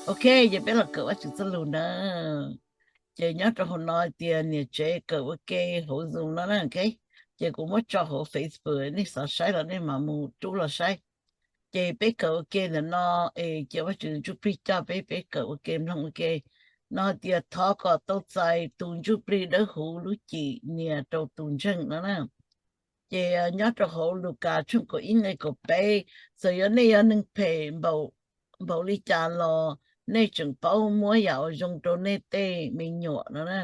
Ok, ces peb los kawm Vajtswv txoj lus na. Ces nyob rau hauv no tias niam tsev kawm ua ke hauv Zoom no na, ok. Ces kuv muab tso hauv Facebook, nej xav saib los nej mam mus rub los saib. Ces peb kawm ua ke ntawm no, es cia Vajtswv Ntsuj Plig coj peb, peb kawm ua ke mloog ua ke. No tias thov kom tau txais tus Ntsuj Plig Dawb Huv lub cim nias rau tus ntseeg no na. Ces nyob rau hauv Lukas tshooj kaum ib nqe kaum peb, txawm yog nej yog neeg phem npaum li cas los nej tseem paub muab yam uas zoo rau nej tej me nyuam no na.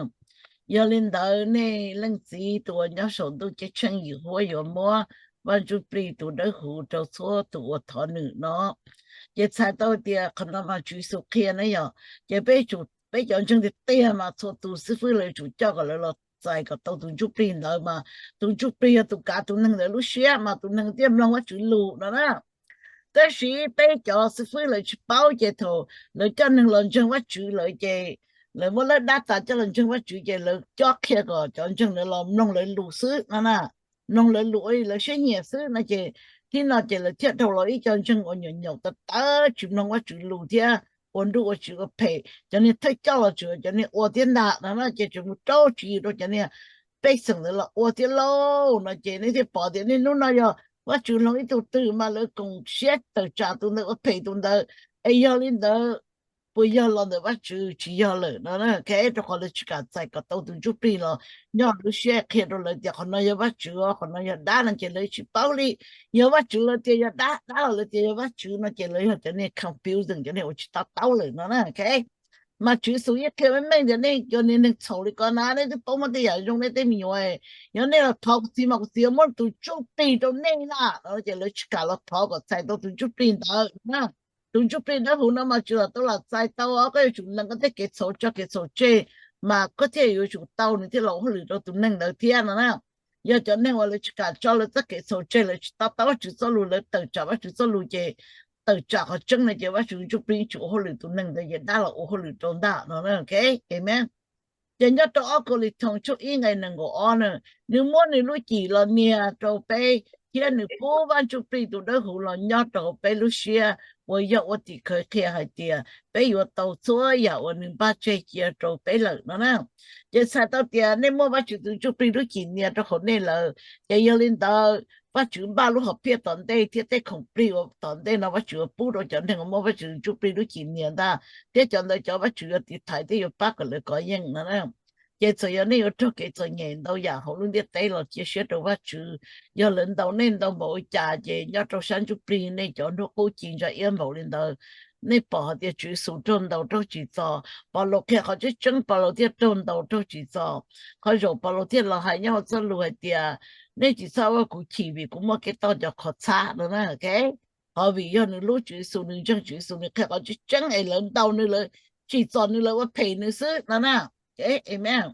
Yog li ntawd nej Leej Txiv tus uas nyob saum ntuj ceeb tsheej yim huab yuav muab Vaj Ntsuj Plig tus Dawb Huv rau txhua tus uas thov nws no. Ces txhais tau tias qhov no mas Tswv Yexus qhia na yom. Ces peb, peb cov ntseeg tiag tiag mas txhua tus xib fwb lawv yuav tsum coj kom lawv los txais kom tau tus Ntsuj Plig ntawd mas tus Ntsuj Plig yog tus kav tus neeg ntawd lub siab mas tus neeg thiaj mloog Vajtswv lus no na. Tab sis peb cov xib fwb lawv tsis paub ces thaum lawv coj neeg los ntseeg Vajtswv lawm ces lawv muab lawv dab tas coj los ntseeg Vajtswv ces lawv cob qhia kom cov ntseeg lawv los mloog lawv lus xwb no na. Mloog lawv lus ua li lawv siab nyiam xwb no ces thib no ces lawv thiaj dhau los ib co ntseeg uas nyuam nyaum tawv tawv tsis mloog Vajtswv lus thiab ua nruj ua tsiv ua phem. Cov niag thawj coj los tseem cov niag ua thiab ntag no na, ces tseem mus rau tsis yws rau cov niag pej xeem ntawd los ua thiab lauj no. Ces nej thiaj pom tias niaj hnub no yog Vajtswv hloov ib tug twg mas lawv koom siab tawm tsam tus ntawd ua phem tus ntawd. Es yog li ntawd puas yog los ntawm Vajtswv? Tsis yog lawm no na. Rau qhov lawv tsis kam txais kom tau tus Ntsuj Plig los nyob lub siab qhia rau lawv tias qhov no yog Vajtswv, qhov no yog dab no ces lawv tsis paub li. Yog Vajtswv lawv tias yog dab, dab los lawv tias yog Vajtswv no ces lawv yog cov niag confusion, cov niag uas tsis to taub lawm no na. Mas Tswv Yexus yeej qhia meej meej tias nej cov niag neeg txhaum li ko na nej twb paub muab tej yam zoo nej tej me nyuam. Yog nej los thov kuv txiv mas kuv txiv yuav muab tus Ntsuj Plig rau nej na no ces lawv tsis kam los thov kom txais tau tus Ntsuj Plig ntawd na. Tus Ntsuj Plig Dawb Huv no mas tsis los tau los txais tau os, koj yuav tsum lees koj tej kev txhaum tso kev txhaum tseg mas koj thiaj yuav tsum tau nws thiaj los ua hauj lwm rau tus neeg ntawd thiab no na. Yog cov neeg uas lawv tsis kam tso lawv txoj kev txhaum tseg, lawv tsis to taub Vajtswv txoj lus, lawv tawm tsam Vajtswv txoj lus ces tawm tsam qhov tseeb no ces Vajtswv Ntsuj Plig tsis ua hauj lwm tus neeg ntawd ces dab los ua hauj lwm rau ntag no. Amen. Ces nyob rau ob Kauleethaus tshooj ib nqe nees nkaum ob na, nws muab nws lub cim los nias rau peb thiab nws pub Vaj Ntsuj Plig tus Dawb Huv los nyob rau hauv peb lub siab uas yog ua tim khawv qhia hais tias peb yuav tau txhua yam uas nws npaj tseg cia rau peb lawm no na. Ces txhais tau tias nej muaj Vajtswv tus Ntsuj Plig lub cim nias rau hauv nej lawm, ces yog li ntawd Vajtswv npaj lub hom phiaj tom ntej thiab tej khoom plig uas tom ntej no Vajtswv yuav pub rau cov neeg uas muaj Vajtswv tus Ntsuj Plig lub cim nias ntag, thiab cov ntawd cov Vajtswv yuav tiv thaiv thiab yuav pab kom lawv kov yeej no na. Ces txawm yog nej yuav raug kev txom nyem ntau yam hauv lub ntiaj teb los cia siab rau Vajtswv. Yog lawv ntaus nej ntau npaum li cas ces nyob rau sab ntsuj plig nej cov hnub qub ci ntsa iab npaum li ntawd. Nej pom hais tias Tswv Yexus raug ntaus raug tsim txom, Paulus qhia qhov tseeb tseeb Paulus thiaj raug ntaus raug tsim txom. Qhov zaum Paulus thiaj los hais nyob hauv txoj lus hais tias nej tsis txhob ua kuv chim vim kuv muaj kev toj cov qhov txhab no na. Qhov vim yog nws hlub Tswv Yexus, nws ntseeg Tswv Yexus, nws qhia qhov tseeb tseeb es lawv ntaus nws, lawv tsim txom nws, lawv ua phem nws xwb no na. Amen.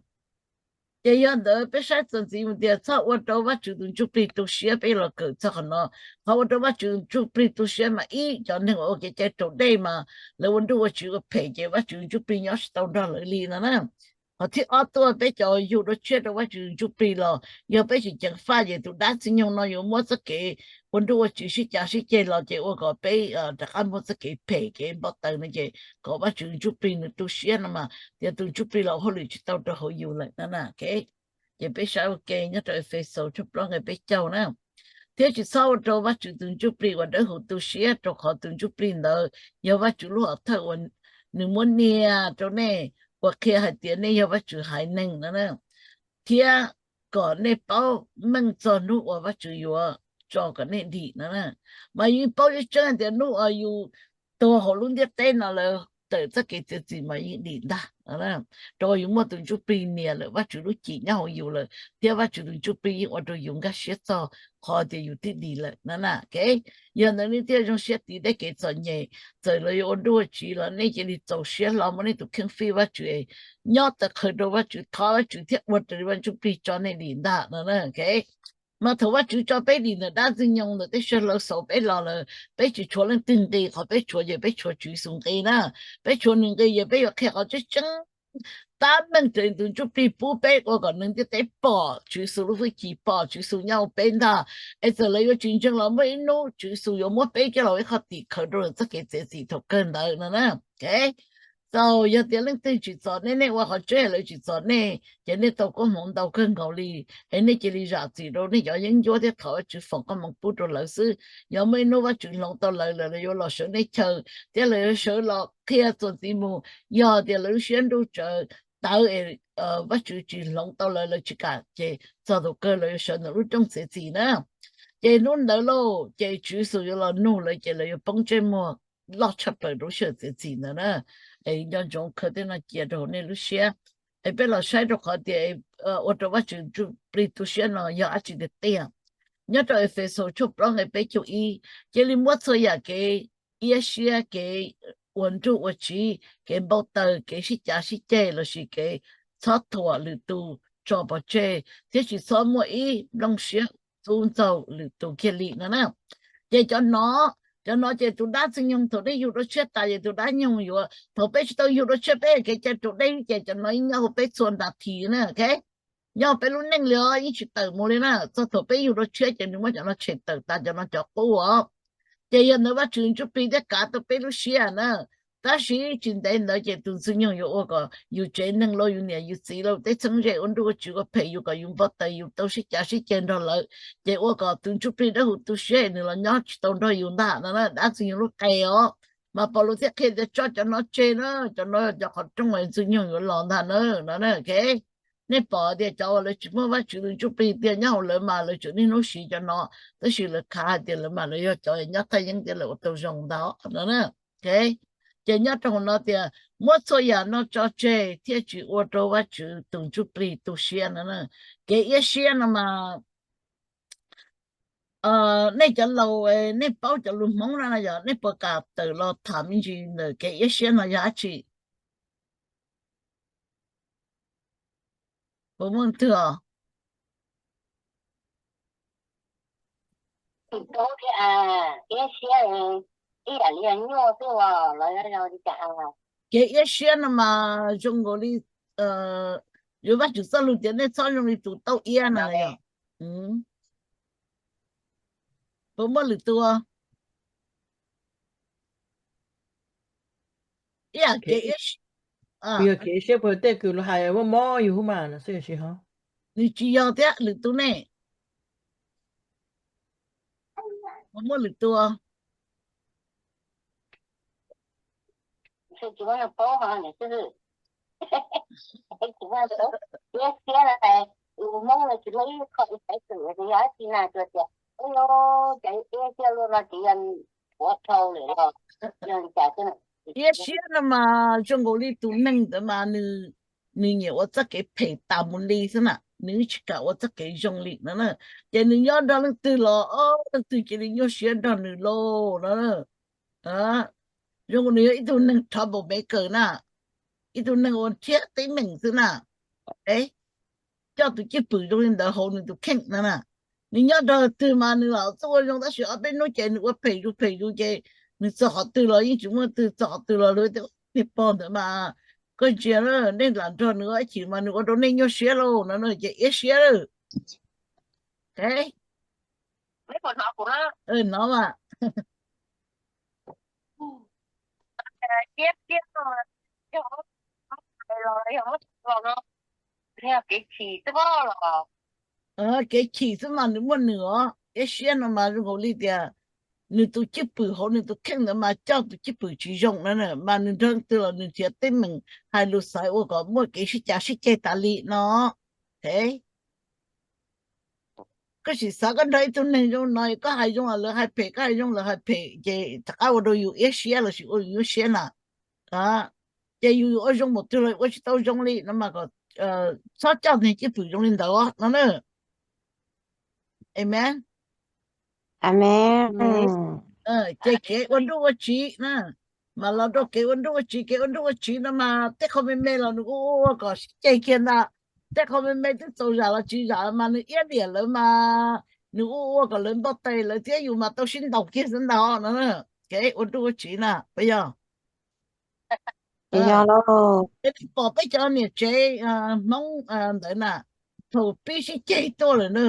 Ces yog ntawd peb saib txuas ntxiv mus tias txhob ua rau Vajtswv tus Ntsuj Plig tu siab, peb los kawm txog qhov no. Qhov ua rau Vajtswv Ntsuj Plig tu siab mas ib, cov neeg uas ua kev cai raus dej mas lawv ua nruj ua tsiv ua phem ces Vajtswv Ntsuj Plig nyob tsis tau nrog lawv li no na. Qhov thib ob tuaj, peb cov yug dua tshiab rau Vajtswv Ntsuj Plig los yog peb tsis ceev faj ces tus dab ntxwg nyoog no yuav muab txoj kev ua nruj ua tsiv sib cav sib ceg los ces ua kom peb rov qab muaj txoj kev phem kev npau taws no ces kom Vajtswv Ntsuj Plig nws tu siab no mas tias tus Ntsuj Plig los hauj lwm tsis tau rau hauv yus lawm no na. Ces peb saib ua ke nyob rau Efexus tshooj plaub nqe peb caug na. Thiab tsis txhob ua rau Vajtswv tus Ntsuj Plig uas dawb huv tu siab, rau qhov tus Ntsuj Plig ntawd yog Vajtswv lub hom thawj uas nws muab nias rau nej, uas qhia hais tias nej yog Vajtswv haiv neeg no na, thiab kom nej paub meej txog hnub uas Vajtswv yuav tso kom nej dim no na. Mas yus paub tseeb tseeb hais tias hnub uas yus tuag hauv lub ntiaj teb no lawm, tawm txoj kev txiav txim mas yeej dim ntag, rau qhov yus muaj tus Ntsuj Plig nias lawm, Vajtswv lub cim nyob hauv yus lawm, thiab Vajtswv tus Ntsuj Plig yeej ua rau yus nkag siab txog qhov tias yus twb dim lawm no na. Yog ntawd nej thiaj zoo siab tiv dej kev txom nyem, txawm lawv yuav ua nruj ua tsiv los nej cia li txaus siab hlo muab nej tus kheej fij Vajtswv, nyob tawv qhawv rau Vajtswv, thov Vajtswv thiab ua raws li Vaj Ntsuj Plig tso nej dim ntag no na. Mas thaum Vajtswv tso peb dim ntawm dab ntxwg nyoog, ntawm tej saw hlau xauv peb los lawm, peb tsis tshuav leej twg nqis, qhov peb tshuav ces peb tshuav Tswv Yexus nqis na. Peb tshuav nws nqis ces peb yuav qhia qhov tseeb tseeb tab meeg raws li tus ntsuj plig pub peb ua kom neeg ntiaj teb pom Tswv Yexus lub hwj chim, pom Tswv Yexus nyob hauv peb ntag. Es txawm lawv yuav tsis ntseeg los muaj ib hnub Tswv Yexus yuav muab peb coj los ua ib qho tim khawv rau lawv txoj kev txiav txim thaum kawg ntawd no na. Txaus yog tias leej twg tsis txom nej, nej ua qhov tseeb lawv tsis txom nej, ces nej tau koob hmoov ntau kawg nkaus li. Es nej cia li zam txim rau nej cov yeeb ncuab thiab thov Vajtswv foom koob hmoov pub rau lawv xwb. Yog muaj ib hnub Vajtswv hloov tau lawv, lawv yuav los sawv nej chaw thiab lawv yuav sawv los qhia txuas ntxiv mus. Yog tias lawv lub siab nruj tsawv tawv es Vajtswv tsis hloov tau lawv, lawv tsis kam, ces txog thaum kawg lawv yuav sawv ntawm lub rooj txiav txim na. Ces hnub ntawd lauj, ces Tswv Yexus yuav los nug lawv, ces lawv yuav poob ntsej muag loj tshaj plaws rau sij hawm txiav txim ntawd na. Es nco ntsoov khaws tej no cia rau hauv nej lub siab. Es peb los saib rau qhov tias ua rau Vajtswv Ntsuj Plig tu siab no yog dab tsi tiag tiag. Nyob rau Efexus tshooj plaub nqe peb caug ib, cia li muab txhua yam kev iab siab, kev ua nruj ua tsiv, kev npau taws, kev sib cav sib ceg lossis kev txhob thuam lwm tus tso pov tseg, thiab tsis txhob muaj ib nplooj siab xub ntxaug lwm tus kiag li no na. Ces cov no, cov no ces tus dab ntxwg nyoog thaum dej yug dua tshiab tas ces tus dab nyoog yuav, thaum peb tsis tau yug dua tshiab peb kev cai raus dej ces cov no yeej nyob hauv peb txhua ntas thiv na, ok. Nyob hauv peb lub neej li os, yeej tsis tawm mus li na. Txog thaum peb yug dua tshiab ces nws muab cov no tshem tawm tas, cov no cov qub os. Ces yog ntawd Vajtswv Ntsuj Plig thiaj kav tau peb lub siab na. Tab sis tsis ntev ntawd ces tus ntxwg nyoog yuav ua kom yus tsev neeg los, yus niam yus txiv los, tej txheeb ze ua nruj ua tsiv ua phem yus, kom yus npau taws, yus tau sib cav sib ceg nrog lawv, ces ua kom tus Ntsuj Plig dawb huv tu siab nws los nyob tsis tau nrog yus ntag no na, dab ntxwg nyoog lub qe os. Mas Paulus thiaj qhia tias tso cov no tseg na, cov no cov qhov rooj uas ntxwg nyoog yuav los ntag na no na, ok. Nej pom tias cov uas lawv tsis muaj Vajtswv tus Ntsuj Plig tiag nyob hauv lawv mas lawv tseem niaj hnub siv cov no, tab sis lawv khav hais tias lawv mas lawv yog cov nyob thaj yeeb tiag, lawv ua tau zoo ntag no na. Ok, ces nyob rau hauv no tias muab txhua yam no tso tseg thiaj tsis ua rau Vajtswv tus Ntsuj Plig tu siab no na. Kev iab siab no mas nej cov laus, nej paub cov lus Hmoob no na yog, nej puas kam tawm los tham me ntsis ntawm kev iab siab no yog dab tsi? Puas muaj leej twg os? Tsis paub thiab, iab siab ib yam li nyuaj xwb los yog li cas? Kev iab siab no mas zoo nkaus li, yuav Vajtswv txoj lus tias nej txhob zoo li tus tauj iab no yog. Puas muaj lwm tus? Ib yam kev iab siab, yog kev iab siab puas tej kws luag hais mob mob yus hub mas no xwb yog tsis ho? Nws tsis yog thiab, lwm tus ne? Puas muaj lwm tus? Iab siab no, Hmoob no tsis muaj ib qho ib xaiv twm yog dab tsi na, tsuas tias ub, cov iab siab luaj no tsis yog ua dhau lawm los yog li cas xwb na? Iab siab no mas zoo nkaus li tus neeg ntawd mas nws, nws nyiam ua txoj kev phem tas mus li xwb na, nws tsis kam ua txoj kev zoo li no na. Ces nws nyob nrog leej twg los leej twg cia li nyuaj siab nrog nws lauj no. Zoo nkaus nws yog ib tug neeg trouble maker na, ib tug neeg uas nrhiav teeb meem xwb na. Coj tus cwj pwm zoo li ntawd hauv nws tus kheej no na. Nws nyob nrog twg mas nws lam txawj ua zoo, tab sis ob peb hnub ces nws ua phem zus phem zus ces nws txog qhov twg los yeej tsis muaj twg, txog qhov twg los luag tias niag pog ntawd mas koj ntsia, nej lam nrog nws ua ib chim mas nws ua rau nej nyuaj siab lauj no, ces iab siab lawm. Hnov mas. Kev chim xwb mas nws muaj nws os. Iab siab no mas zoo nkaus li tias nws tus cwj pwm hauv nws tus kheej ntawd mas coj tus cwj pwm tsis zoo na, mas nws nrog twg los nws nrhiav teeb meem hais lus xaiv ua kom muaj kev sib cav sib ceg tas li no. Koj sim xav koj nrog ib tug neeg zoo no, koj hais zoo los lawv hais phem, koj hais zoo lawv hais phem, ces rov qab ua rau yus iab siab lossis ua yus nyuaj siab na. Ces yus ua zoo npaum twg los ua tsis tau zoo li no mas kom txhob coj niag cwj pwm zoo li ntawd no na. Amen. Ces kev ua nruj ua tsiv na, mas los rau kev ua nruj ua tsiv, kev ua nruj ua tsiv no mas tej qho me me los nws ua ua kom sib ceg kiag ntag. Tej qho me me twb txaus zam los tsis zam mas nws iab liam lawv mas nws ua ua kom lawv npau taws lawv thiab yus mas tau sib ntaus kiag xwb ntag no. Kev ua nruj ua tsiv na puas yog? Ces yog, pom peb cov niam tsev Hmoob ntawd na, thaum pib sib ceg tuaj lawm na,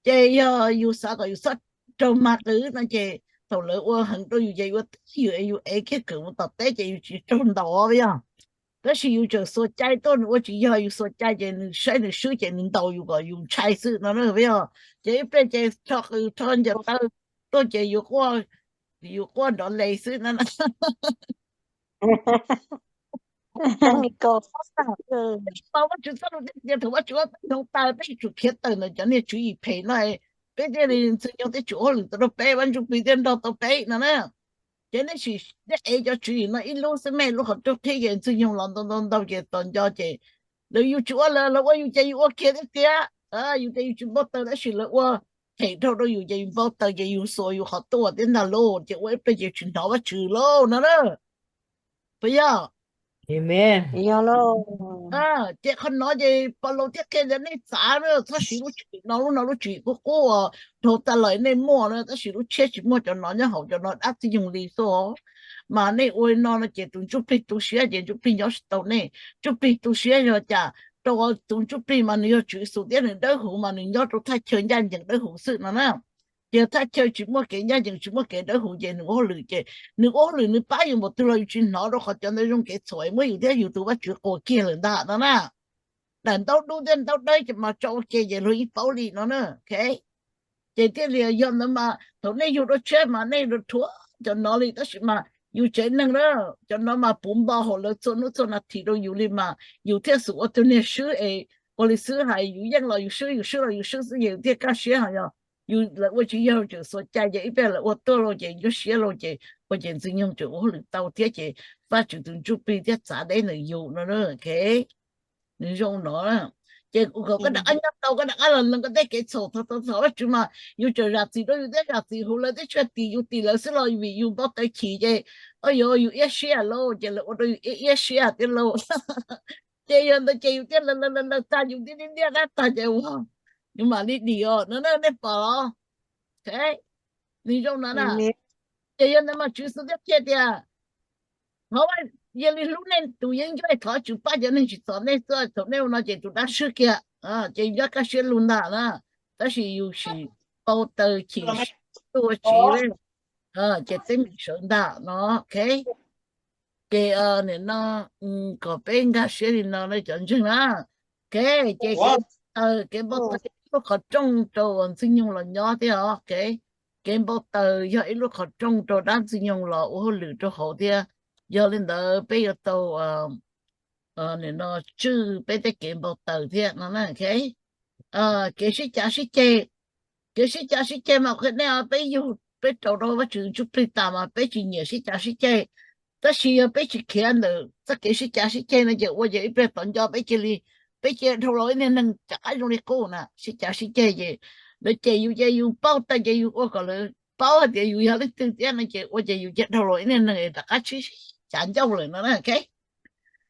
ces yog yus xav kom yus txhob raug mag qwv no ces thaum lawv ua heev rau yus ces yus ua twj ywm es yus ev kiag kawm mus tom teb ces yus tsis raug ntaus os yog. Tab sis yus tseem xuas cai tuaj, nws ua tsis yog yus xuas cai ces nws saib nws swb ces nws ntaus yus kom yus ntshai xwb no na yog. Ces ib pliag ces rho qws rho ncaws taw tuaj ces yus quaj nrov les xwb no. Tab sis mas Vajtswv txoj lus tias thaum Vajtswv ua peb hnoov taw peb yuav tsum khiav tawm ntawm cov niag tswv yim phem no, peb thiaj li Ntxwg Nyoog thiaj tsis ua hauj lwm tau rau peb, Vaj Ntsuj Plig thiaj nrog tau peb no na. Ces nej sim, nej ev cov tswv yim no ib lub xwb, mej lub qhov rooj qhib ces Ntxwg Nyoog los ntau ntau ntau ces tos nco ces lawv yus tsis ua lawv, lawv ua yus ces yus ua kiag tiag tiag. Yus ces yus tsis npau taws tab sis lawv ua phem dhau rau yus ces yus npau taws ces yus xuas yus qhov tuaj thiab ntag lauj, ces ua ib pliag ces tsis hnov Vajtswv lauj no na. Puas yog? Ces qhov no ces Paulus thiaj qhia tias nej txav na, txhob siv lub tswv yim no, lub no lub tswv yim qub qub uas dhau tag los nej muaj na, tab sis lub tshiab tsis muaj, cov no nyob hauv, cov no dab txwv yoog li xwb. Mas nej ua li no no ces tus ntsuj plig tu siab ces ntsuj plig nyob tsis tau nej. Ntsuj plig tu siab yog cas? Rau qhov tus ntsuj plig mas nws yog Tswv Yexus thiab nws dawb huv mas nws nyob rau thaj chaw ncaj ncees dawb huv xwb no na. Ces thaj chaw tsis muaj kev ncaj ncees tsis muaj kev dawb huv ces nws ua hauj lwm ces nws ua hauj lwm nws pab yus npaum twg los yus tsis hnov rau qhov cov ntawd zoo kev txhaum muab yus thiab yus tus Vajtswv quas kiag lawm ntag no na. Daim ntaub dub thiab ntaub dawb ces mas tso ua ke ces luag yeej paub li no na. Ces thiaj li yog ntawd mas thaum nej yug dua tshiab mas nej yuav rhuav cov no li, tab sis mas yus tsev neeg na, cov no mas puv npo hauv lawv txhua hnub txhua nas this rau yus li mas yus thiaj xub ua tus niag swb es ua li xwb hais yus yeej los yus swb, yus swb los yus swb xwb ces yus thiaj kaj siab. Ho yog yus, lawv ua tsis yog tseem xuas cai ces ib pliag lawv ua tuaj lauj ces nyuaj siab lauj ces ua ces Ntxwg Nyoog tseem ua hauj lwm tau thiab ces Vajtswv tus ntsuj plig thiaj txav deb ntawm yus no. Nws zoo no. Ces kuv kom koj rov qab nyob tau, koj rov qab los lees koj tej kev txhaum, thov thov Vajtswv mas yus tseem zam txim rau yus thiab zam txim huv lawv thiab tsuas tim yus tim lawv xwb los vim yus npau taws chim ces, o yog yus iab siab lauj ces lawv ua rau yus iab siab thiab lauj. Ces yog ntawd ces yus thiaj lees lees lees tag yus thiaj li ntiab dab tag ces ua, yus mam li dim os no na, nej pom los? Nws zoo no na. Ces yog ntawd mas Tswv Yexus thiaj qhia tias, thov, yog li hlub nej tus yeeb ncuab, thov Tswv pab cov neeg tsim txom nej xwb, thaum nej ua no ces tus dab swb kiag ces nyob kaj siab lug ntag na. Tab sis yus sim npau taws chim siab tuag tsiv ces teeb meem sawv ntag no. Ces nim no kom peb nkag siab li no cov ntseeg na. Ces kev npau taws, kev npau taws yog ib lub qhov rooj rau Ntxwg Nyoog los nyob thiab os. Kev npau taws yog ib lub qhov rooj rau dab Ntxwg Nyoog los ua hauj lwm rau hauv thiab. Yog li ntawd peb yuav tau nim no tswj peb tej kev npau taws thiab no na. Kev sib cav sib ceg, kev sib cav sib ceg mas qhia nej, peb yug peb rau rau Vajtswv ntsuj plig tas mas peb tsis nyiam sib cav sib ceg. Tab sis yog peb tsis khiav ntawm txoj kev sib cav sib ceg no ces ua ces ib pliag tom nco peb cia li, peb cia dhau los ib niag neeg rov qab zoo li qub na. Sib cav sib ceg ces lawv cem yus ces yus npau taws ces yus ua kom lawv paub hais tias yus yog leej twg thiab no ces ua ces yus cia dhau los ib niag neeg rov qab sib cav ncauj lawm no na.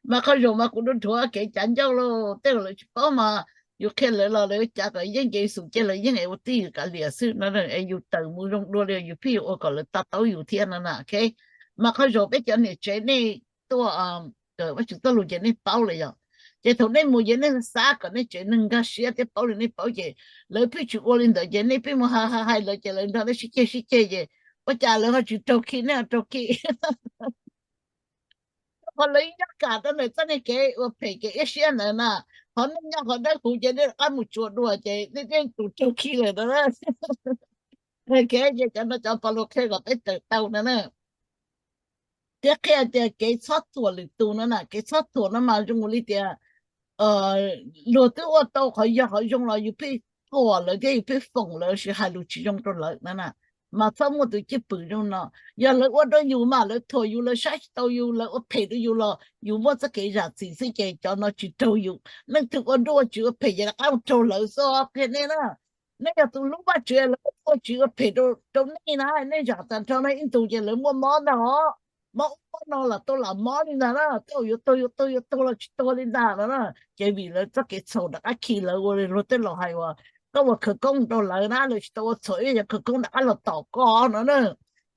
Mas qhov zoo mas kuv dhuav kev cav ncauj lauj, tej zaum lawv tsis paub mas yus qhia lawv los lawv cav kom yeej ces yus xum cia lawv yeej es ua tij yus kav liam xwb no es yus tawm mus zoo dua li yus pheej yuav ua kom lawv to taub yus thiab no na. Mas qhov zoo peb cov niam tsev nej tuaj kawm Vajtswv txoj lus ces nej paub lawm yom. Ces thaum nej mus ces nej xav kom nej tsev neeg nkag siab thiab paub li nej paub ces lawv pheej tsis ua li ntawd ces nej pheej mus hais hais hais lawv ces lawv nrog nej sib ceg sib ceg ces ua cas lawv ho tsis raug khi nej ho raug khi. Qhov lawv nyob kam rau ntawm txoj niag kev ua phem kev iab siab ntawd na, qhov nej nyob qhov dawb huv ces nej rov qab mus tsuas dua ces nej thiaj tus raug khi lawm no. Ces cov no cov Paulus qhia kom peb tawm tau no na. Thiab qhia tias kev txhob thuam lwm tus no na, kev txhob thuam no mas zoo li tias luag twb ua tau qhov yog qhov zoo los yus pheej thuam lawv thiab yus pheej foom lawv sis hais lus tsis zoo rau lawv no na. Mas txhob muaj tus cwj pwm zoo no. Yog lawv ua rau yus mas lawv thuam yus, lawv saib tsis taus yus, lawv ua phem rau yus los yus muaj txoj kev zam txim xwb ces cov no tsis raug yus. Leej twg ua nruj ua tsiv ua phem ces rov qab mus raug lawv xwb, qhia nej na. Nej yog tus hlub Vajtswv, lawv ua nruj ua tsiv ua phem rau nej na, nej zam tag nrho no ib ntus ces lawv muaj mob ntag os. Mob ub mob no los tau lam mob li ntag na, tej zaum yuav tuag yuav tuag yuav tuag los tsis tuag li ntag no na. Ces vim lawv txoj kev txhaum rov qab khi lawv ua li luag tej laus hais uas koj ua khawv koob rau lawv na, lawv tsis tau ua txhaum ib yam khawv koob rov qab los tom koj no na.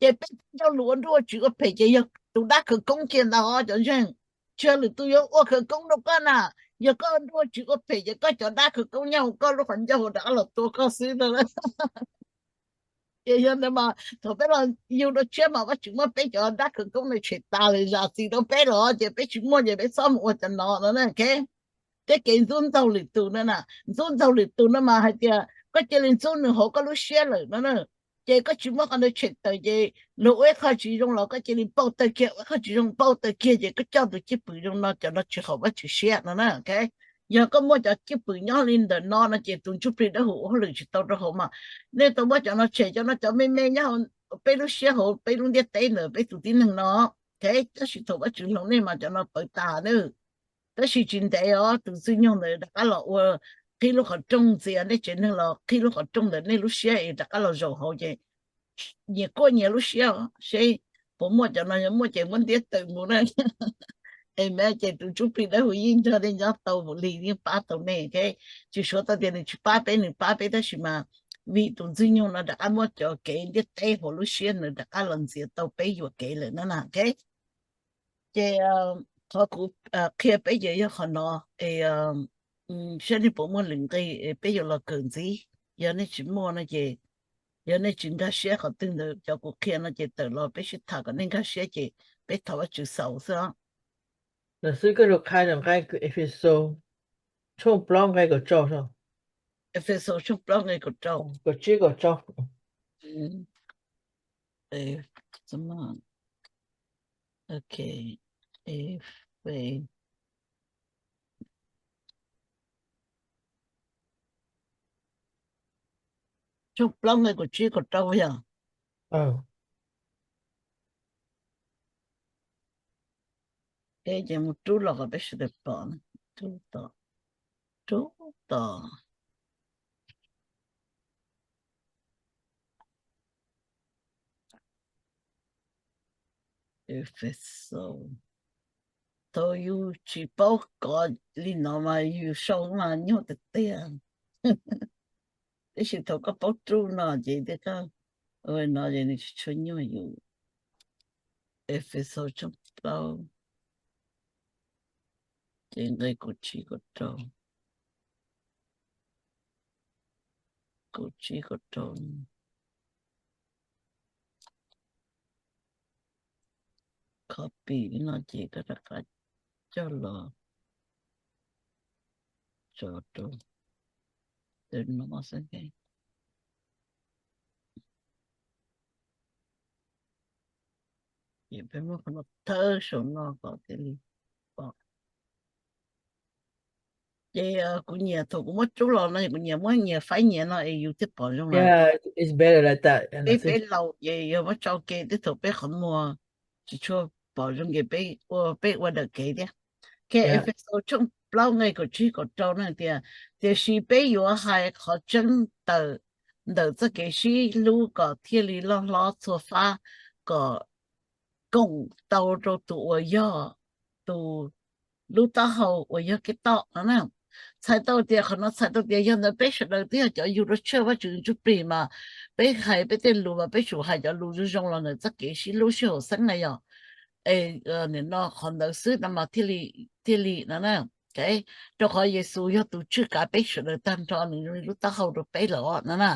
Ces peb cov ncauj lus ua nruj ua tsiv ua phem ces yog tus dab khawv koob kiag ntag os cov ntseeg. tsis yog lwm tus yuav ua khawv koob rau koj na. Yog koj dua tsis ua phem ces koj cov dab khawv koob nyob hauv koj lub qhov ncauj rov qab los tua koj xwb no. Ces yog ntawd mas thaum peb los yug dua tshiab mas Vajtswv muab peb cov dab khawv koob no tshem tas lawm zam txim rau peb los ces peb tsis muaj ces peb txhob mus ua cov no no na. Tej kev ntxub ntxaug lwm tus no na, ntxub ntxaug lwm tus no mas hais tias koj cia li ntxub nws hauv koj lub siab lawm no na. Ces koj tsis muab qhov ntawd tshem tawm ces luag ua ib qho tsis zoo los koj cia li pauj tawm kiag, ua ib qho tsis zoo pauj tawm kiag ces koj coj tus cwj pwm zoo no, cov no tsis haum Vajtswv siab no na. Yog koj muaj cov cwj pwm nyob li ntawm no no ces tus ntsuj plig dawb huv ua hauj lwm tsis tau rau hauv mas. Nej tau muab cov no tshem, cov no cov me me nyob hauv peb lub siab, hauv peb lub ntiaj teb ntawm peb tus tib neeg no. Tab sis thaum Vajtswv hloov nej mas cov no pawv tas na. Tab sis tsis ntev os tus ntxwg nyoog ntawd rov qab los ua, qhib lub qhov rooj ntxias nej tsev neeg los qhib lub qhov rooj ntawm nej lub siab es rov qab los zaum hauv ces nyias kuaj nyias lub siab seb puas muaj, cov no yog muaj ces muab ntiab tawm mus na. Es mas ces tus ntsuj plig dawb huv yeej nrog nej nyob tau mus li, yeej pab tau nej. Tsis suav tau tias nws tsis pab peb, nws pab peb tab sis mas vim tus ntxwg nyoog no rov qab muab cov kev ntiaj teb hauv lub siab ntawd rov qab los ntxias tau peb yuam kev lawm na. Ces qhov kuv qhia peb ces yog qhov no, es saib nej puas muaj lwm nqe peb yuav los kawm ntxiv. Yog nej tsis muaj no ces, yog nej tsis nkag siab qhov twg ntawm cov kuv qhia no ces tawm los peb sib tham kom nej nkag siab ces peb thov Vajtswv xaus xwb os. Lawm xwb koj lug qha nqe Efexus tshooj plaub nqe kaum rau. Efexus tshooj plaub nqe kaum rau, kaum tsib kaum rau. Ok, Efe- tshooj plaub nqe kaum tsib kaum rau yog. Ces mus rub los kom peb sawv daws pom, rub tom, rub tom Efexus. Thaum yus tsis paub kov li no mas yus sau mas nyuaj tiag tiag. Tab sis thaum koj paub rub no ces tias koj ua no ces nws tsis tshua nyuaj yus. Efexus tshooj plaub ces nqe kaum tsib kaum rau, kaum tsib kaum rau. Copy li no ces koj rov qab coj los tso rau ntawm no xwb. Ces peb muab qhov no thawb saum no kom thiaj li pom. Ces kuv nyiam thaum kuv muab rub los no kuv nyiam muab nyias faib nyias no es yus thiaj pom zoo lawm. Peb, peb laus ces yog muab tso ke tej thaum peb qhov muag tsis tshua pom zoo ces peb ua, peb ua dawm kev thiab. Ke Efexus tshooj plaub nqe kaum tsib kaum rau no tias, tiam sis peb yuav hais qhov tseeb tawm ntawm txoj kev sib hlub kom thiaj li loj hlob txhua fab, kom koom tau rau tus uas yog tus lub taub hau uas yog Khetos no na. Txhais tau tias qhov no txhais tau tias yog ntawd peb sawv daws twb yog cov yug dua tshiab Vajtswv ntsuj plig mas peb hais peb tej lus mas peb tsum hais cov lus zoo zoo los ntawm txoj kev sib hlub sib haum xeeb na yog. Es nim no qhov ntawd xwb no mas thiaj li no na. Rau qhov Yexus yog tus tswj kav peb sawv daws tag nrho, nws zoo li lub taub hau rau peb lawm no na.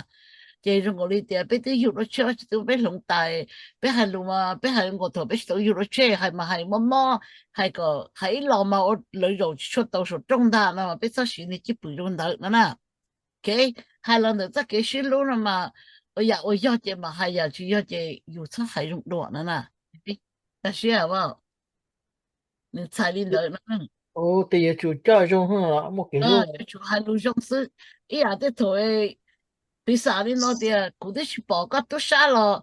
Ces zoo nkaus li tias peb twb yug dua tshiab Vajtswv twb muab peb hloov tais, peb hais lus mas peb hais nkaus thaum peb tsis tau yug dua tshiab, hais mas hais mob mob, hais kom hais ib los mas ua lawv zaum tsis tshua tau saum rooj ntag no mas peb txhob siv niag cwj pwm zoo ntawd no na. Hais los ntawm txoj kev sib hlub no mas ua yam uas yog ces mas hais, yam tsis yog ces yus txhob hais zoo dua no na. Kaj siab, nws txhais li ntawd no. Tes yuav tsum coj zoo, yuav tsum hais lus zoo xwb. Ib yam tej thaum piv xam li no tias kuv twb tsis pom koj tub sab los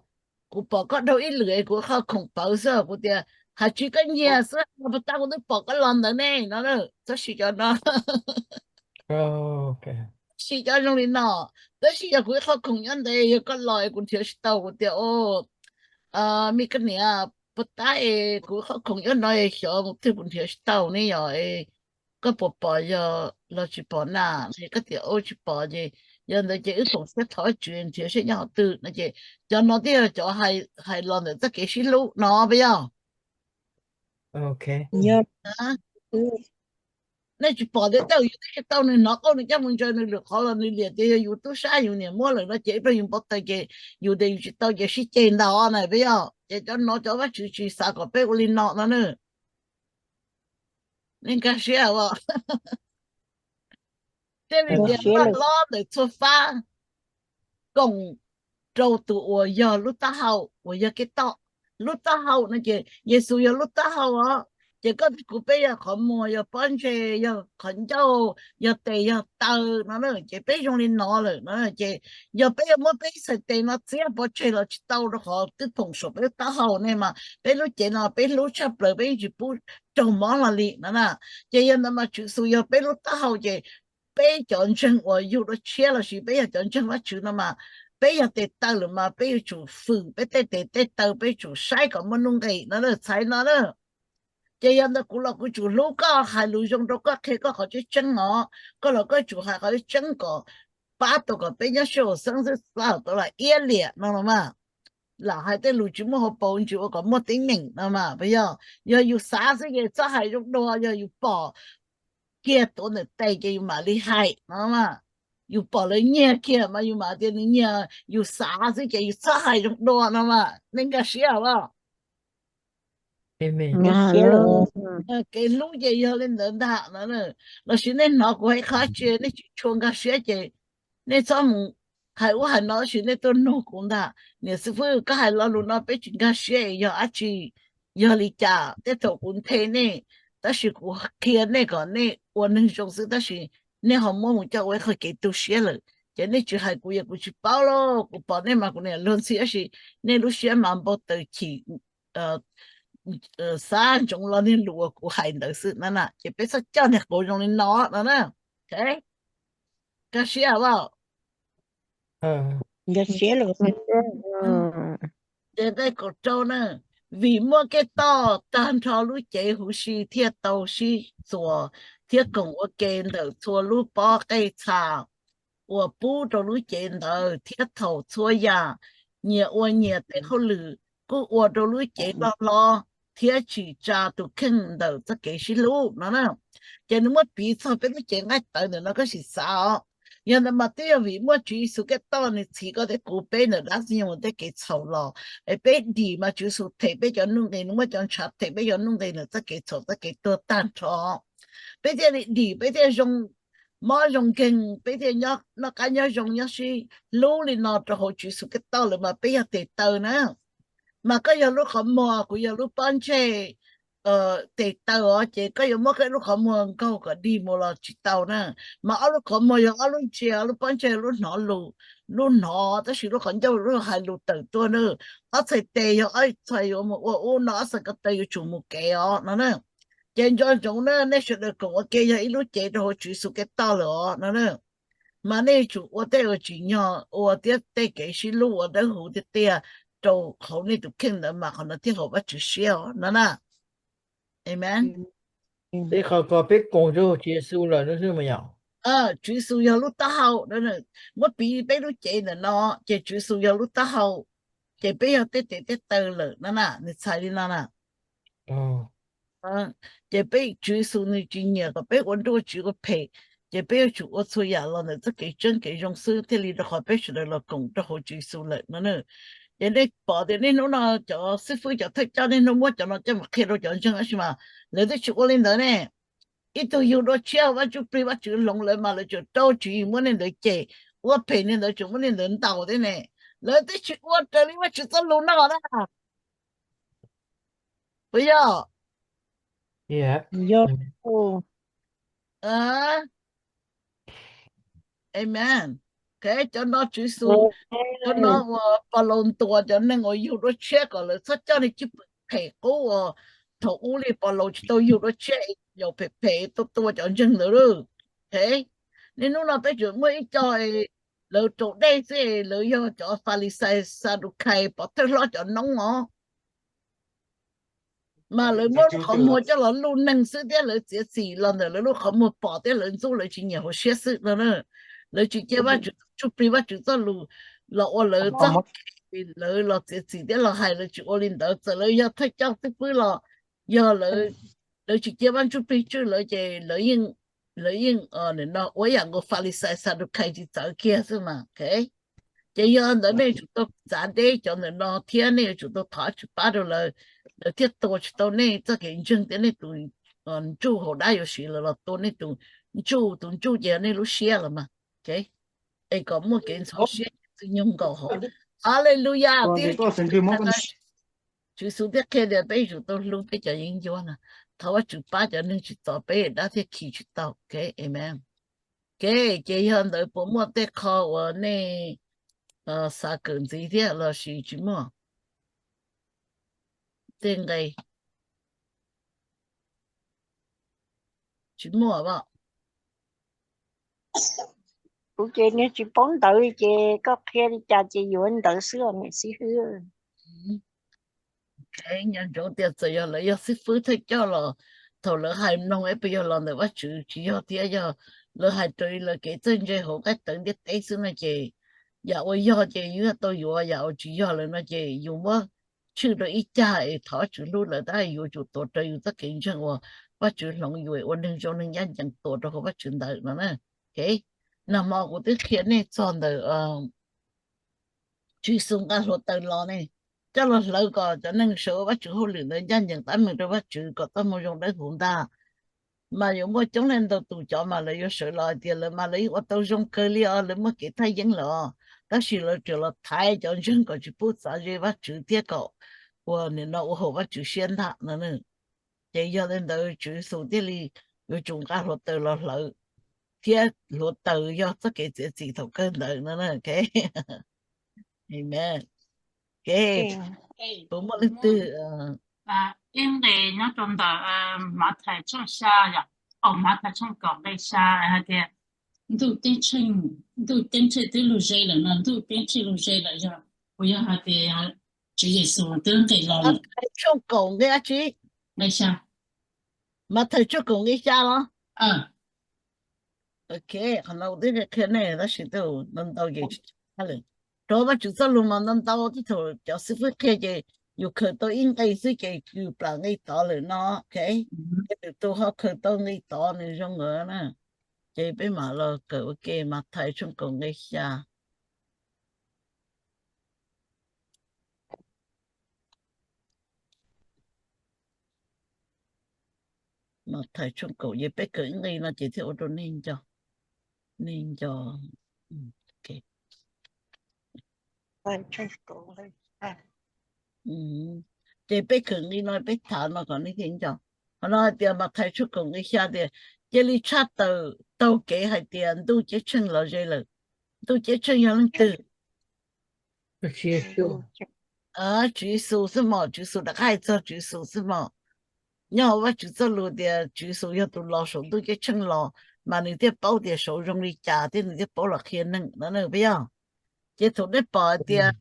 kuv pom koj dhau ib lwm es kuv qhov khoom pawv xwb, kuv tias hais tsis koj nyiag xwb, puag ta kuv twb pom koj los ntawd ne no. Txhob siv cov no. Siv cov zoo li no. Tab sis yog kuv ib qho khoom nyob ntawd yog koj los es kuv nrhiav tsis tau, kuv tias, me koj niam, puag ta es kuv ib qho khoom nyob no xyov mus twg kuv nrhiav tsis tau ne yog, koj puas pom yog los tsis pom na? Koj tias ua tsis pom ces yog ntawd ces wb koom siab thov Vajtswv nrhiav seb nyob qhov twg no ces cov no twb yog cov hais los ntawm txoj kev sib hlub no puas yog? Nej tsis pom tias tej zaum yus twb tsis tau nws hnov qauj nws coj mus ntsaws nws lwm qhov los nws liam tias yog yus tub sab yus niam muab lawm no ces ib pliag yus npau taws ces yus tias yus tsis tau ces sib ceg ntag na peb yog. Ces cov no cov Vajtswv tsis xav kom peb ua li no no na. Nej nkag siab os. Thiaj li tias paj hlob ntawm txhua fab koom rau tus uas yog lub taub hau uas yog kev toj. Lub taub hau no ces Yexus yog lub taub hau os. Ces koj thiab kuv peb yog qhov muag, yog pob ntseg, yog qhov ncauj, yog tes yog taw no na. Ces peb zoo li no lawm no ces yog peb yuav muab peb txhais tes no txiav pov tseg los tsis tau rau qhov twb phoom saum peb lub taub hau ne mas peb lub cev no peb hlub tshaj plaws peb yeej tsis pub raug mob hlo li no na. Ces yog ntawd mas Tswv Yexus yog peb lub taub hau ces peb cov ntseeg uas yug dua tshiab lossis peb yog cov ntseeg Vajtswv no mas peb yog tes taw lawm mas peb yuav tsum fwm peb tej tes tej taw, peb yuav tsum saib kom muaj nuj nqis no na, txhais no na. Ces yog ntawd kuv los kuv tsum hlub koj, hais lus zoo rau koj, qhia koj qhov tseeb tseeb os. Koj los koj tsum hais qhov tseeb kom pab tau kom peb nyob sib haum xeeb xwb, txhob tau lam iab liam no los mas. Lam hais tej lus tsis muaj hauv paus ntsis ua kom muaj teeb meem no mas puas yog? Yog yus xav xwb ces txhob hais zoo dua, yog yus pom kiag tuav ntawm tes ces yus mam li hais no mas. Yus pom lawv nyiag kiag mas yus mam tias nws nyiag, yus xav xwb ces yus txhob hais zoo dua no mas. Nej nkag siab os. Kev hlub ces yog li ntawd ntag no. Lossis nej hnov kuv hais qhov tsi nej tsis tshua nkag siab ces nej txhob mus hais ub hais no, tab sis nej tuaj nug kuv ntag, niam xib fwb, koj hais lo lus no peb tsis nkag siab es yog dab tsi, yog li cas? Tej thaum kuv nthe nej, tab sis kuv qhia nej kom nej ua neeg zoo xwb, tab sis nej ho muab mus coj ua ib qho kev tu siab lawm. Ces nej tsis hais kuv, yog kuv tsis paub lauj, kuv pom nej mas kuv niam luag ntxhi, tab sis nej lub siab mas npau taws chim, xav ntsoov lo niag lus uas kuv hais ntawd xwb na. Ces peb txhob coj niag qauv zoo li no no na. Nkag siab as. Ces nqe kaum rau na, vim muaj kev toj tag nrho lub cev huv si thiaj tau sib txuas thiab koom ua ke ntawm txhua lub pob qej txha uas pub rau lub cev ntawd, thiab thaum txhua yam nyias ua nyias tes hauj lwm kuj ua rau lub cev loj hlob thiab tsim tsa tus kheej ntawm txoj kev sib hlub no na. Ces nws muab piv txog peb lub cev nqaij tawv ntawm no koj sim xav os. Yog ntawd mas twb yog vim muaj Tswv Yexus Khetos nws txhiv koj thiab kuv peb ntawm dab ntxwg nyoog tej kev txhaum los, es peb dim mas Tswv Yexus them peb cov nuj nqis, nws muab cov ntshav them peb cov nuj nqis ntawm txoj kev txhaum txoj kev tuag tag nrho. Peb thiaj li dim, peb thiaj zoo mob zoo nkeeg, peb thiaj noj qab nyob zoo nyob sib hlub li no rau hauv Tswv Yexus Khetos lawm mas peb yog tes taw na. Mas koj yog lub qhov muag, kuv yog lub pob ntseg, tes taw os, ces koj yuav muab koj lub qhov muag nkaug kom dig mus los tsis tau na. Mas ob lub qhov muag yog ob lub ntsia, ob lub pob ntseg lub hnov lus, lub hnov, tab sis lub qhov ncauj lub hais lus tawm tuaj na. Ob txhais tes yog ob txhais yuav mus ua ub no, ob txhais ko taw yuav tsum mus kev os no na. Ces nco ntsoov na, nej sawv daws koom ua ke yog ib lub cev rau hauv Tswv Yexus Khetos lawm os no na. Mas nej yuav tsum ua tej uas tsim nyog ua thiab tej kev sib hlub uas dawb huv tiag tiag rau hauv nej tus kheej ntawd mas qhov ntawd thiaj haum Vajtswv siab os no na. Amen. Tej qhov ko peb koom rau Tswv Yexus lawm no xwb mas yog. Tswv Yexus yog lub taub hau, muab piv peb lub cev ntawm no, ces Tswv Yexus yog lub taub hau, ces peb yog tej tes tej taw lawm no na, nws txhais li no na. Ces peb Tswv Yexus nws tsis nyiam kom peb ua nruj ua tsiv ua phem, ces peb yuav tsum ua txhua yam los ntawm txoj kev tseeb kev zoo xwb thiaj li rau qhov peb sawv daws los koom rau hauv Tswv Yexus lawm no na. Ces nej pom tias niaj hnub no cov xib fwb cov thawj coj niaj hnub muab cov no coj mus qhia rau cov ntseeg tab sis mas lawv twb tsis ua li ntawd ne. Ib tug yug dua tshiab Vaj Ntsuj Plig Vajtswv hloov lawv mas lawv tseem rau tswv yim muab niag ntawd cem, ua phem niag ntawd tseem muab niag ntawd ntaus thiab ne. Lawv twb tsis ua raws li Vajtswv txoj lus no na. Puas yog? Amen. Cov no Tswv Yexus, cov no uas Paulus ntuas cov neeg uas yug dua tshiab kom lawv txhob coj niag cwj pwm phem qub uas thaum ub li Paulus tsis tau yug dua tshiab es yaum phem phem tuaj tua cov ntseeg ntawd lauj. Niaj hnub no peb tseem muaj ib co lawv raus dej xwb, lawv yog cov Falixais Xadukais pov thawj hlob cov noob os. Mas lawv muab lub qhov muag coj los luj neeg xwb thiab lawv txiav txim los ntawm lawv lub qhov muag pom thiab lawv ntxub lawv tsis nyiam hauv siab xwb no na. Lawv tsis cia Vaj Tswv, Ntsuj Plig Vaj Tswv txoj lus los ua lawv txoj kev, lawv los txiav txim thiab los hais, lawv tsis ua li ntawd. Txawm lawv yog thawj coj xib fwb los Yog lawv, lawv tsis cia Vaj Ntsuj Plig tswj lawv ces lawv yeej, lawv yeej nim no ua yam nkaus Falixais Xadukais tsis txawv kiag xwb mas. Ces yog ntawd nej yuav tsum tau txav deb cov ntawm no thiab nej yuav tsum tau thov Tswv pab rau lawv, lawv thiaj tua tsis tau nej txoj kev ntseeg thiab nej tus ntsuj hauv dab yuav siv lawv los tua nej tus ntsuj. Tus ntsuj ces yog nej lub siab los mas. Es kom muaj kev ntxhov siab, txwj nyoog nkaus hov. Haleluya. Tswv Yexus thiaj qhia tias peb yuav tsum tau hlub peb cov yeeb ncuab na. Thov Vaj Tswv pab cov neeg tsis txawv peb dab thiaj khi tsis tau. Amen. Ces yog ntawd puas muaj tej qho uas nej xav kawm ntxiv thiab los sis tsis muaj? Tej nqe tsis muaj as. Kuv ces niag tsis paub ntawv ces koj qhia li cas ces yuav ntawd xwb niam xib hwb. Nco ntsoov tias txawm yog lawv yog xib fwb thawj coj los thaum lawv hais mloog es puas yog los ntawm Vaj Tswv? Tsis yog thiab. Yog lawv hais raws li lawv kev txawj ntse hauv nqaij tawv ntiaj teb xwb no ces yam uas yog ces yus tau yuav, yam uas tsis yog lawm no ces yus muab tshwj rau ib cag es thov Vaj Tswv hlub lawv tab sis yuav tsum tuav rawv yus txoj kev ntseeg uas Vaj Tswv hloov yus ua neeg zoo neeg ncaj ncees tuav rau hauv Vaj Tswv ntawd no na. Nag hmo kuv twb qhia nej txog ntawm Tswv Yexus nqa hluav taws los ne, coj los hlawv kom cov neeg sawv ua Vaj Tswv hauj lwm ntawd ncaj ncees tab meeg rau Vaj Tswv kom txoj moo zoo dawb huv ntag. Mas yuav muaj coob leej ntau tus cov mas lawv yuav sawv los hais tias lawv mas lawv yeej ua tau zoo kawg li os, lawv muaj kev thaj yeeb lawm os, tab sis lawv tseem los thaiv cov ntseeg kom tsis pub txav ze Vaj Tswv thiab kom ua nim no ua haum Vaj Tswv siab ntag no. Ces yog li ntawd Tswv Yexus thiaj li yuav tsum nqa hluav taws los hlawv, thiab hluav taws yog txoj kev txiav txim thaum kawg ntawd no. Amen. Puas muaj leej twg? Ib nqe nyob rau ntawm Mathais tshooj xya, yog, Mathais tshooj kaum nqe xya hais tias ntuj ceeb tsheej, ntuj ceeb tsheej twb lug ze lawm no, ntuj ceeb tsheej lug ze lawm yog puas yog hais tias Tswv Yexus twb nqis los lawm? Tshooj kaum nqe dab tsi? Nqe xya. Mathais tshooj kaum nqe xya los? Ok, qhov no kuv twb qhia nej tab sis ntau ntau ces tsis tshaj lawm. Rau Vaj Tswv txoj lus mas ntau ntau, tib thaum cov xib fwb qhia ces yus khaws tau ib nqe xwb ces yus plam nqe tod lawm no. Ok, ces tus ho khaws tau nqe tod nws zoo nkauj na. Ces peb mam los kawm ua ke Mathais tshooj kaum nqe xya. Mathais tshooj kaum, ces peb kawm ib nqe no ces thiaj ua rau nej nco, nej nco. Ces peb kawm nqe no peb tham no kom nej thiaj nco. Qhov no hais tias Mathais tshooj kaum nqe xya tias cia li tshaj tawm taug kev hais tias ntuj ceeb tsheej los ze lawm. Ntuj ceeb tsheej yog leej twg? Tswv Yexus xwb mos, Tswv Yexus rov qab hais txog Tswv Yexus xwb mos. Nyob hauv Vaj Tswv txoj lus tias Tswv Yexus yog tus los saum ntuj ceeb tsheej los, mas nws thiaj paub tias saud zoo li cas thiab nws thiaj paub los qhia neeg no na, puas yog? Ces thaum nej pom hais tias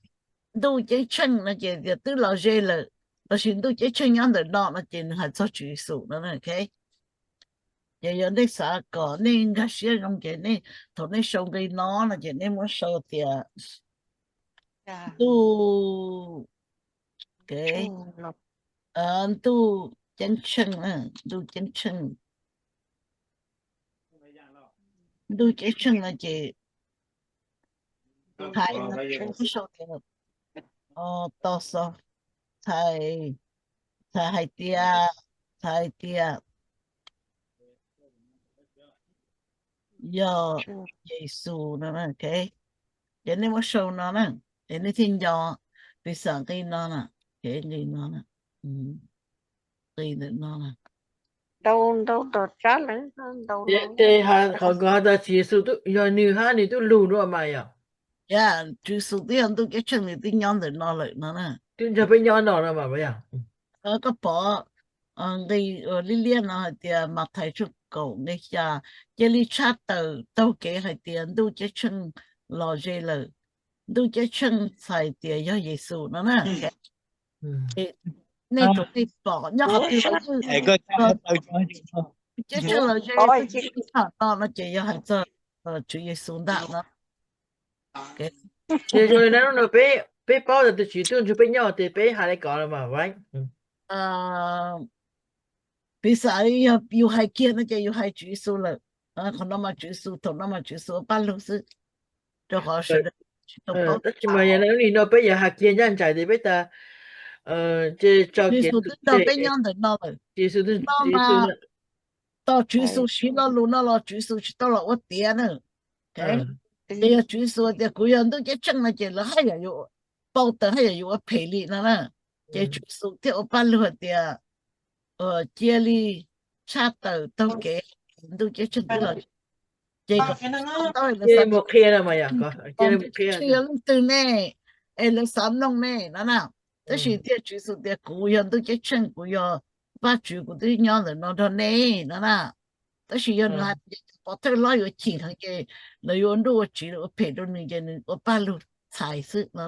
ntuj ceeb tsheej no ces tias twb los ze lawm, los sis ntuj ceeb tsheej nyob ntawm no no ces nws hais txog Tswv Yexus no. Ces yog nej xav kom nej nkag siab zoo ces nej thaum nej sau nqe no no ces nej muab sau tias ntuj, ntuj ceeb tsheej, ntuj ceeb tsheej, ntuj ceeb tsheej no ces txhais, sau tias, tos xov, txhais, txhais hais tias, txhais hais tias yog Yexus no. Ces nej muab sau no na, ces nej thiaj nco, piv xam nqe no na, nqe no, nqe ntawm no na. Ntau ntau tom tsab lawm, ntau. Ces qhov nkawd has tas Tswv Yexus yog nws hab nws twb lug dua mas yog, Tswv Yexus twb yog ntuj ceeb tsheej, nws twb nyob ntawm no lawm no na. Twb nrog peb nyob no no mas yog. Koj pom nqe liab liab no hais tias Mathais tshooj kaum nqe xya, cia li tshaj tawm taug kev hais tias ntuj ceeb tsheej los ze lawm. Ntuj ceeb tsheej txhais tias yog Yexus no na. Nej tus nej pom nyob qhov twg los yeej, ceeb tsheej los ze, no no ces yog hais txog Tswv Yexus ntag no. Ces zoo li no peb, peb paub tas tus Tswv twb nrog peb nyob ces peb hais li ko los mas. Piv xam yog yus hais kiag no ces yus hais Tswv Yexus lawm. Qhov no mas Tswv Yexus, thaum no mas Tswv Yexus ua paj lug xwb, rau qhov sawv daws tsis tau paub. Tab sis mas yog li no peb yuav hais kiag ncaj nraim tias peb tas, Tswv Yexus twb nrog peb nyob ntawm no lawm. Tos Tswv Yexus siv lo lus no los Tswv Yexus tsis tau los ua tiav na. Ces yog Tswv Yexus tias kuv yog ntuj ceeb tsheej no ces lawv haj yam yuav, paub tawm haj yam yuav ua phem li no na. Ces Tswv Yexus thiaj ua paj lug hais tias cia li tshaj tawm taug kev, ntuj ceeb tsheej twb los. Ces kom mus qhia no mas yog, cia li mus qhia, yog leej twg ne es lawv xav mloog ne no na. Tab sis thiaj Tswv Yexus tias kuv yog ntuj ceeb tsheej, kuv yog Vajtswv, kuv twb nyob ntawm no nrog nej no na. Tab sis yog nws hais pov thawj hlob yuav chim heev ces lawv yuav ua nruj ua tsiv, lawv ua phem rau nws ces nws ua paj lug txhais xwb no.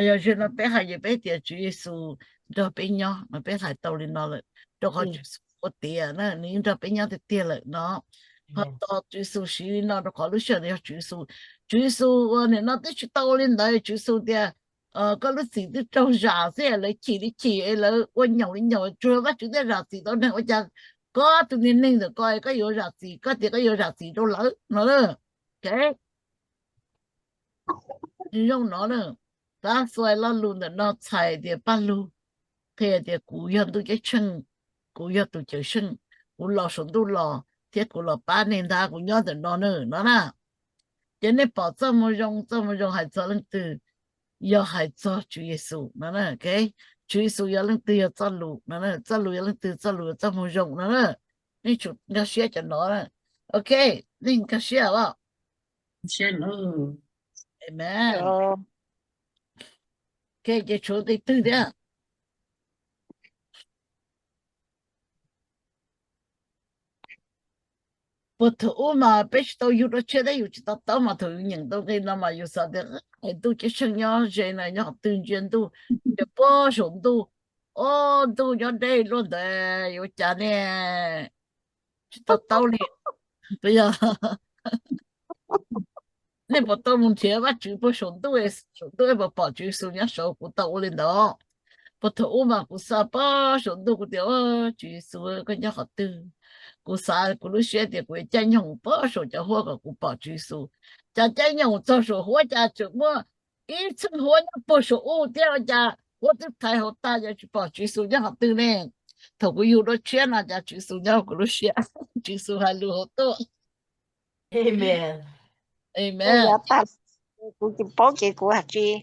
Yog zaum no peb hais ces peb tias Tswv Yexus nrog peb nyob no, peb hais tau li no lawm, rau qhov Tswv Yexus ua tiav na, nws yeej nrog peb nyob tiag tiag lawm no. Ho tos Tswv Yexus siv li no rau qhov lub sij hawm yog Tswv Yexus, Tswv Yexus uas nim no twb tsis tau ua li ntawd, Tswv Yexus tias koj lub txim twb raug zam xwb, lawv chim li chim es lawv ua nyaum li nyaum, tsuas Vajtswv thiaj zam txim tau neeg. Ua cas koj tus niag neeg ntawm ko koj yuav zam txim, koj tias koj yuav zam txim rau lawv no. Zoo no, tab sis lo lus ntawm no txhais tias paj lug qhia tias kuv yog ntuj ceeb tsheej, kuv yog tus cawm seej, kuv los saum ntuj los thiab kuv los pab nej ntag, kuv nyob ntawm no na, no na. Ces nej pom txoj moo zoo, txoj moo zoo hais txog leej twg? Yog hais txog Tswv Yexus no. Tswv Yexus yog leej twg? Yog txoj lus no. Txoj lus yog leej twg? Txoj lus yog txoj moo zoo no. Nej tsum nkag siab cov no. Ok, nej nkag siab os. Amen. Ces tshuav nqe twg thiab? Puag thaum ub mas peb tsis tau yug dua tshiab thiab yus tsis to taub, mas thaum yus nyeem tau nqe no mas yus xav tias ntuj ceeb tsheej nyob ze na, nyob qhov twg, ntsia ntuj, ntsia puag saum ntuj, o, ntuj nyob deb luaj ntawd, yuav ua cas ne? Tsis to taub li. Puas yog? Nej puas tau mus nrhiav Vajtswv puag saum ntuj, saum ntuj puas pom Tswv Yexus nyob saud? Kuv tau ua li ntawd. Puag thaum ub mas kuv xav puag saum ntuj, kuv tias, Tswv Yexus, koj nyob qhov twg? Kuv xav kuv lub siab tias kuv yuav caij nyoog puag saum cov huab kom kuv pom Tswv Yexus. Cas caij nyoog txog saum huab cas tseem muaj ib txheej huab nyob puag saum ub thiab, cas huab twb thaiv hauv tag, cas tsis pom Tswv Yexus nyob qhov twg ne? Thaum kuv yug dua tshiab no cas Tswv Yexus nyob kuv lub siab, Tswv Yexus hais lus hauv tuaj. Amen. Kuv tsis paub ces kuv hais tsis,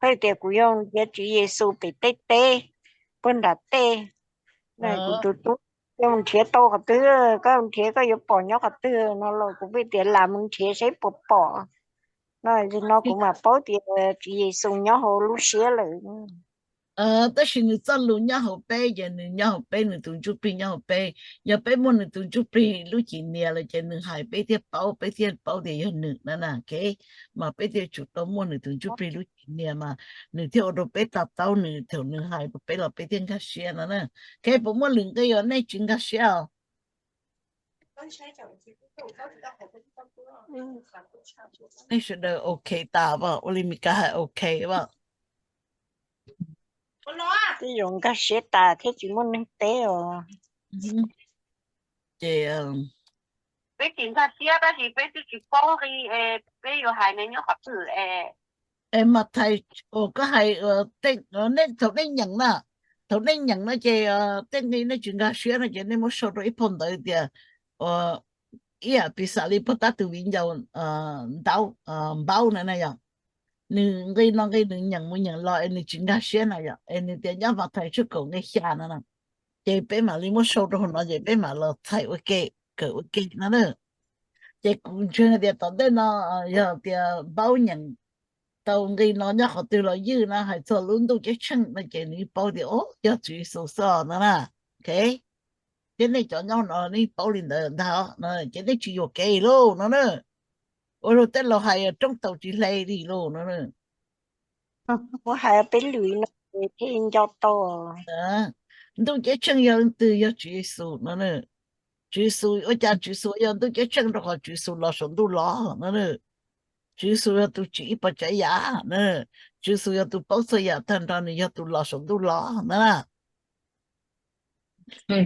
hais tias kuv yuav nrhiav Tswv Yexus pem tej teb, puag nram tej. Kuv tus tub, koj mus nrhiav tau qhov twg, koj nrhiav koj yuav pom nyob qhov twg no los kuv pheej tias lam mus nrhiav seb puas pom no. Li no kuv mam paub tias Tswv Yexus nyob hauv lub siab lawm. Tab sis nws txoj lus nyob hauv peb, ces nws nyob hauv peb, nws tus ntsuj plig nyob hauv peb. Yog peb muaj nws tus ntsuj plig lub cim nias lawm ces nws hais peb thiaj paub, peb thiaj paub tias yog nws na. Mas peb thiaj tsum tau muaj nws tus ntsuj plig lub cim nias mas nws thiaj ua rau peb to taub nws, thaum nws hais rau peb los peb thiaj nkag siab no na. Kev puas muaj lwm nqe uas nej tsis nkag siab os? Nej sawv daws ok tas, ua li Mes Kas hais ok as? Twb yuav nkag siab tas thiab tsis muaj neeg teb os. Ces peb tsis nkag siab tab sis peb twb tsis paub nqi, peb yuav hais nws nyob qhov twg es. Es Mathais, koj hais, nej thaum nej nyeem na, thaum nej nyeem no ces tej nqi nej tsis nkag siab no ces nej muab sau rau ib phau ntawv tias, ib yam piv xam li puag ta tus viv ncaus ntaub, npaub na na yog, nws nqi no nqi nws nyeem mus nyeem los es nws tsis nkag siab na yog, es nws tias nyob Mathais tshooj kaum nqe xya no na, ces peb mam li muab sau rau hauv no ces peb mam los txhais ua ke, kawm ua ke no na. Ces kuv ntseeg tias tom ntej no yog tias npaub nyeem tau nqi no nyob qhov twg los ywj na, hais txog lub ntuj ceeb tsheej no ces nws paub tias o yog Tswv Yexus xwb no na. Ok, thiab nej cov nyob no nej paub li ntawd ntag no ces nej tsis yuam kev lauj no na. Ua rau tej laus hais roob taus tsis hle li lauj no. Ua hais peb lwm no thiaj nco tau. Ntuj ceeb tsheej yog leej twg? Yog Tswv Yexus no. Tswv Yexus, ua cas Tswv Yexus yog ntuj ceeb tsheej? Rau qhov Tswv Yexus los saum ntuj los no. Tswv Yexus yog tus tsim ib puas tsav yam no. Tswv Yexus yog tus paub txhua yam tag nrho, nws yog tus los saum ntuj los no na.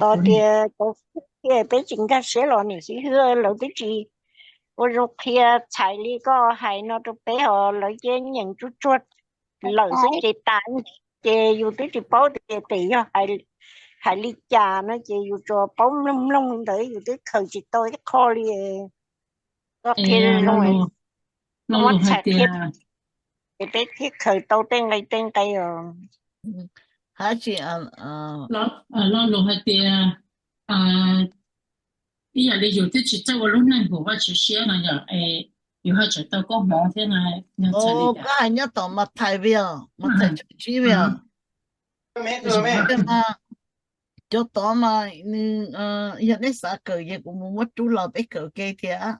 Tau tias cov tias peb tsis nkag siab los niam xib hwb lawv twb tsis ua zoo qhia txhais li koj hais no rau peb os, lawv cia nyeem tsuag tsuag lawm xwb ces tas, ces yus twb tsis paub tias tes yog hais li cas no ces yus tsuas paub mloog mloog li ntawd, yus twb khaws tsis tau ib qho li. Koj qhia zoo, muab txhais qhia es peb thiaj khaws tau tej nqe tej nqe os. Hab tsis, lo lus hais tias ib yam li yus twb tsis txawj ua lub neej haum Vajtswv siab no yog es yus ho tseem tau koob hmoov thiab no. Koj hais nyob tom Mathais vim os, Mathais tshooj tsib vim os. Cov tod mas nws, yog nej xav kawm ces kuv mus muab rub los peb kawm ke thiab.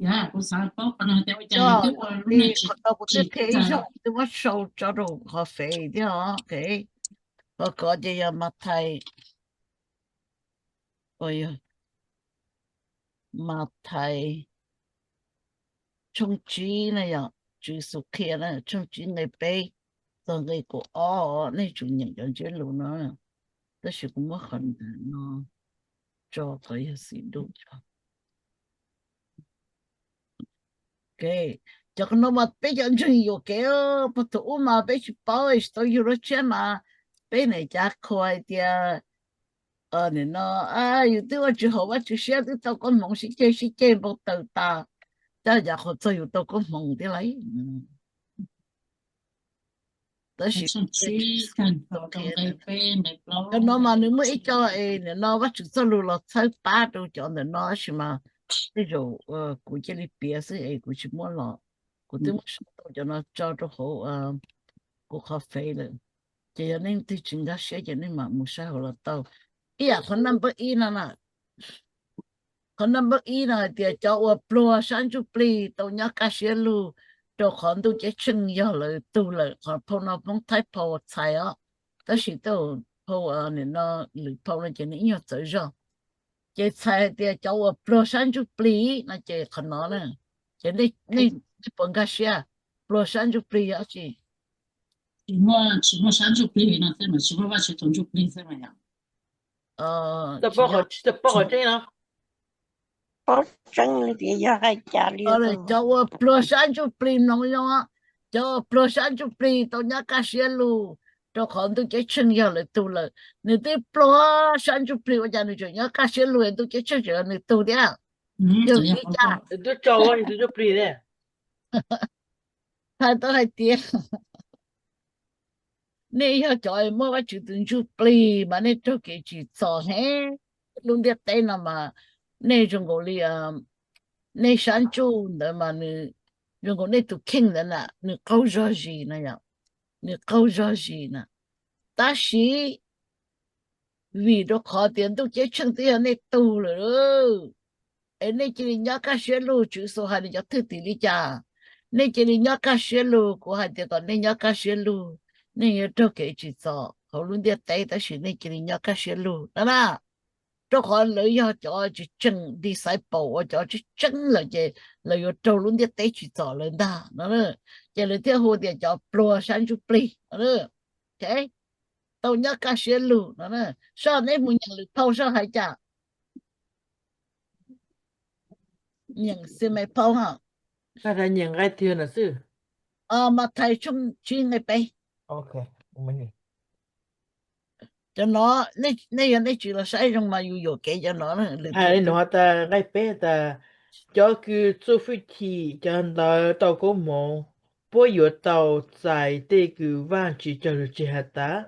Qhov no kuv twb qhia ib zaug, kuv twb muab sau tso rau qhov fev thiab os. Qhov kov ces yog Mathais, Mathais tshooj tsib na, yog Tswv Yexus qhia na, tshooj tsib nqe peb txog nqe kaum ob, nej tsum nyeem cov ntsiab lus no. Tab sis kuv muab qhov no tso kom yog xim dub. Cov qhov no mas peb cov ntseeg yuam kev, puag thaum ub mas peb tsis paub, tsis tau yug lub tshiab mas peb niam cav qhua hais tias nim no yus twb ua tsis haum Vajtswv siab, twb tau koob hmoov sib ceg sib ceg npau taws tas, cas yav qhuav txog yus tau koob hmoov thiab lauj. Tab sis cov no mas nws muaj ib co es nim no Vajtswv txoj lus los txhawb pab rau cov ntawm no, tab sis mas tej zaum kuv cia li piav xwb es kuv tsis muab los. Kuv twb muab sau tau cov no tso rau hauv kuv qhov fev lawm, ces yog nej twg tsis nkag siab ces nej mam mus saib hauv los tau. Ib yam qhov number ib no na, qhov number ib no hais tias cov uas pluag sab ntsuj plig tau nyob kaj siab lug, rau qhov ntuj ceeb tsheej yog lawv tug lawm. Qhov phau no Hmoob Thaib phau txhais os, tab sis tej phau nim no lwm phau no ces nws ib nyuag txawv zog. Ces txhais hais tias cov uas pluag sab ntsuj plig no ces qhov no na, ces nej puas nkag siab, pluag sab ntsuj plig yog dab tsi? Tsis muaj sab ntsuj plig no, tsis muaj Vajtswv tus ntsuj plig xwb mas yog. Paub tseeb li tias yog hais cas li. Cov uas pluag sab ntsuj plig mloog zoo, cov uas pluag sab ntsuj plig tau nyob kaj siab lug, rau qhov ntuj ceeb tsheej yog lawv tug lawm. Nws twb pluag sab ntsuj plig ua cas nws tseem nyob kaj siab lug, ntuj ceeb tsheej tseem yog nws tug thiab? Yog li cas? Hais tau hais tias nej yog cov muaj Vajtswv tus ntsuj plig mas nej raug kev tsim txom heev. Lub ntiaj teb no mas nej zoo nkaus li, nej sab ntsuj ntawd mas nws zoo nkaus nej tus kheej ntawd na, nws qaug zog zis na, yog nws qaug zog zis na. Tab sis vim rau qhov tias ntuj ceeb tsheej twb yog nej tug lawm, es nej cia li nyob kaj siab lug. Tswv Yexus hais nws cov thwj tim li cas? Nej cia li nyob kaj siab lug. Kuv hais tias kom nej nyob kaj siab lug, nej yuav raug kev tsim txom hauv lub ntiaj teb, tab sis nej cia li nyob kaj siab lug no na. Rau qhov lawv yog cov tsis tseem disciple, uas cov tsis tseeb lawm ces lawv yuav raug lub ntiaj teb tsim txom lawv ntag no. Ces lawv thiaj hu tias cov pluag sab ntsuj plig. Tau nyob kaj siab lug no. Soj, neb mus nyeem lwm phau soj hais cas. Nyeem xi me phau ho. Nyeem nqe twg no xwb? Mathais tshooj tsib nqe peb. Cov no, nej yog nej tsis los saib zoo mas yus yuam kev cov no. Hais li no tas nqe peb tas, cov kws txuj fwj chim cov ntawd tau koob hmoov, puab yuav tau txais tej kws Vaajtswv cog lug tseg has tas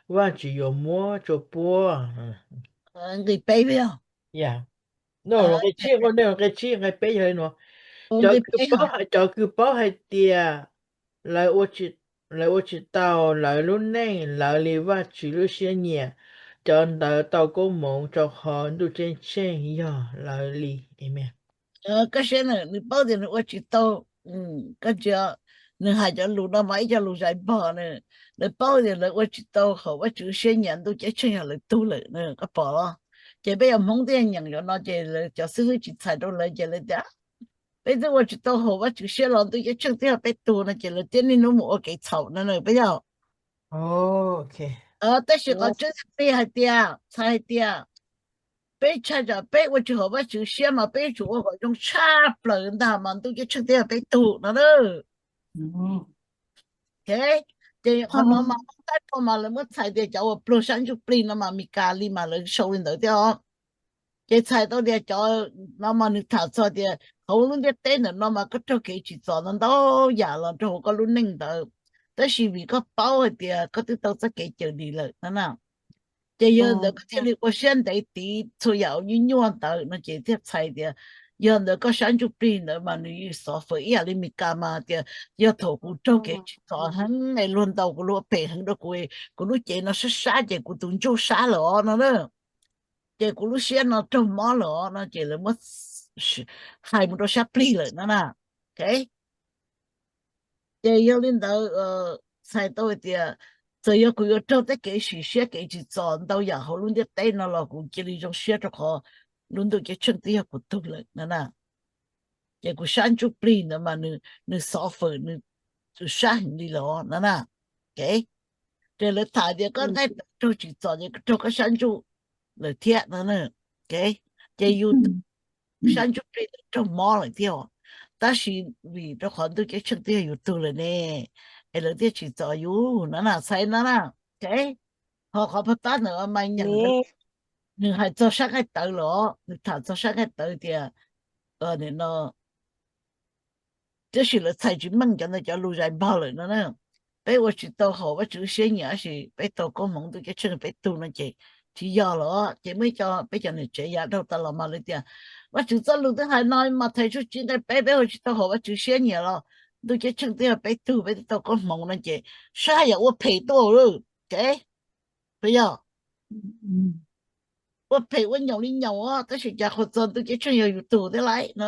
Vaajtswv yuav muab rua puab. Nqe peb, nqe tsib, nqe peb yog li no. Cov kws paub hais tias lawv ua tsis tau lawv lub neej lawv li Vaajtswv lub siab nyiam, cov ntawd tau koob hmoov rau qhov ntuj ceeb tsheej yog lawv li. Amen. Koj saib na, nws paub tias nws ua tsis tau. Koj ntsia, nws hais cov lus no mas ib co lus zais npog na. Lawv paub tias lawv ua tsis tau hauv Vaajtswv siab nyiam, ntuj ceeb tsheej yog lawv tug lawm, koj pom los? Ces peb yog Hmoob twb yog nyeem cov no ces lawv cov xib hwb tsis txhais rau lawv ces lawv tias peb twb ua tsis tau hauv Vaajtswv siab los ntuj ceeb tsheej twb yog peb tug no ces lawv thiaj niaj hnub mus ua kev txhaum no na peb yog. Tab sis qhov tseeb tiag hais tias, txhais hais tias peb tshaj tsam peb ua tsis haum Vajtswv siab mas peb yuav tsum ua kom zoo tshaj plaws ntag mas ntuj ceeb tsheej thiaj yog peb tug no na. Ces qhov no mas Hmoob Thaib Pov mas lawv muab txhais tias cov uas pluag sab ntsuj plig no mas Mes Kas li mas lawv sau li ntawd thiab os. Ces txhais tau tias cov no mas nws tham txog tias hauv lub ntiaj teb ntawm no mas koj raug kev tsim txom ntau ntau yam los rau hauv koj lub neej ntawd, tab sis vim koj paub hais tias koj twb tau txoj kev cawm dim lawm no na. Ces yog ntawd koj thiaj li ua siab ntev tiv txhua yam uas nyuaj nyuaj ntawd no ces thiaj txhais tias yog ntawd koj sab ntsuj plig ntawd mas nws xov fwm ib yam li Mes Kas mas tias yog thaum kuv raug kev tsim txom heev es luag ntaus kuv, luag phem heev rau kuv, kuv lub cev no sab sab ces kuv tus ntsuj sab lawm os no na. Ces kuv lub siab no raug mob lawm os no ces lawv muab hais mus rau sab plig lawm no na. Ces yog li ntawd txhais tau hais tias txawm yog kuv yuav raug tej kev sim siab kev tsim txom ntau yam hauv lub ntiaj teb no los kuv cia li zoo siab rau qhov lub ntuj ceeb tsheej twb yog kuv tug lawm no na. Ces kuv sab ntsuj plig ntawd mas nws xov fwm, nws sab heev li los no na. Ces lawv tham tias koj nqaij tawv raug tsim txom ces raug koj sab ntsuj lawm thiab no. Ces yus sab ntsuj plig ntawd raug mob lawm thiab os, tab sis vim rau qhov ntuj ceeb tsheej twb yog yus tug lawm ne, es lawv thiaj tsim txom yus no na, txhais no na. Ho qhov pag tab ntawm Mas Nyeem, nws hais txog sab nqaij tawv los, nws tham txog sab nqaij tawv tias no, tab sis lawv txhais tsis meej cov ntawd cov lus zais npog lawm no na. Peb ua tsis tau haum Vajtswv siab nyiam tab sis peb tau koob hmoov ntuj ceeb tsheej peb tug no ces tsis yog los ces muaj ib co peb cov niam tsev yav dhau tas los mas lawv tias Vajtswv txoj lus twb hais no, Mathais tshooj tsib nqe peb, peb ua tsis tau haum Vajtswv siab nyiam los ntuj ceeb tsheej twb yog peb tug, peb twb tau koob hmoov no ces saib yam ua phem tuaj lawm. Puas yog? Ua phem ua nyaum li nyaum os, tab sis cas qhov txog ntuj ceeb tsheej yog yus tug thiab lauj no.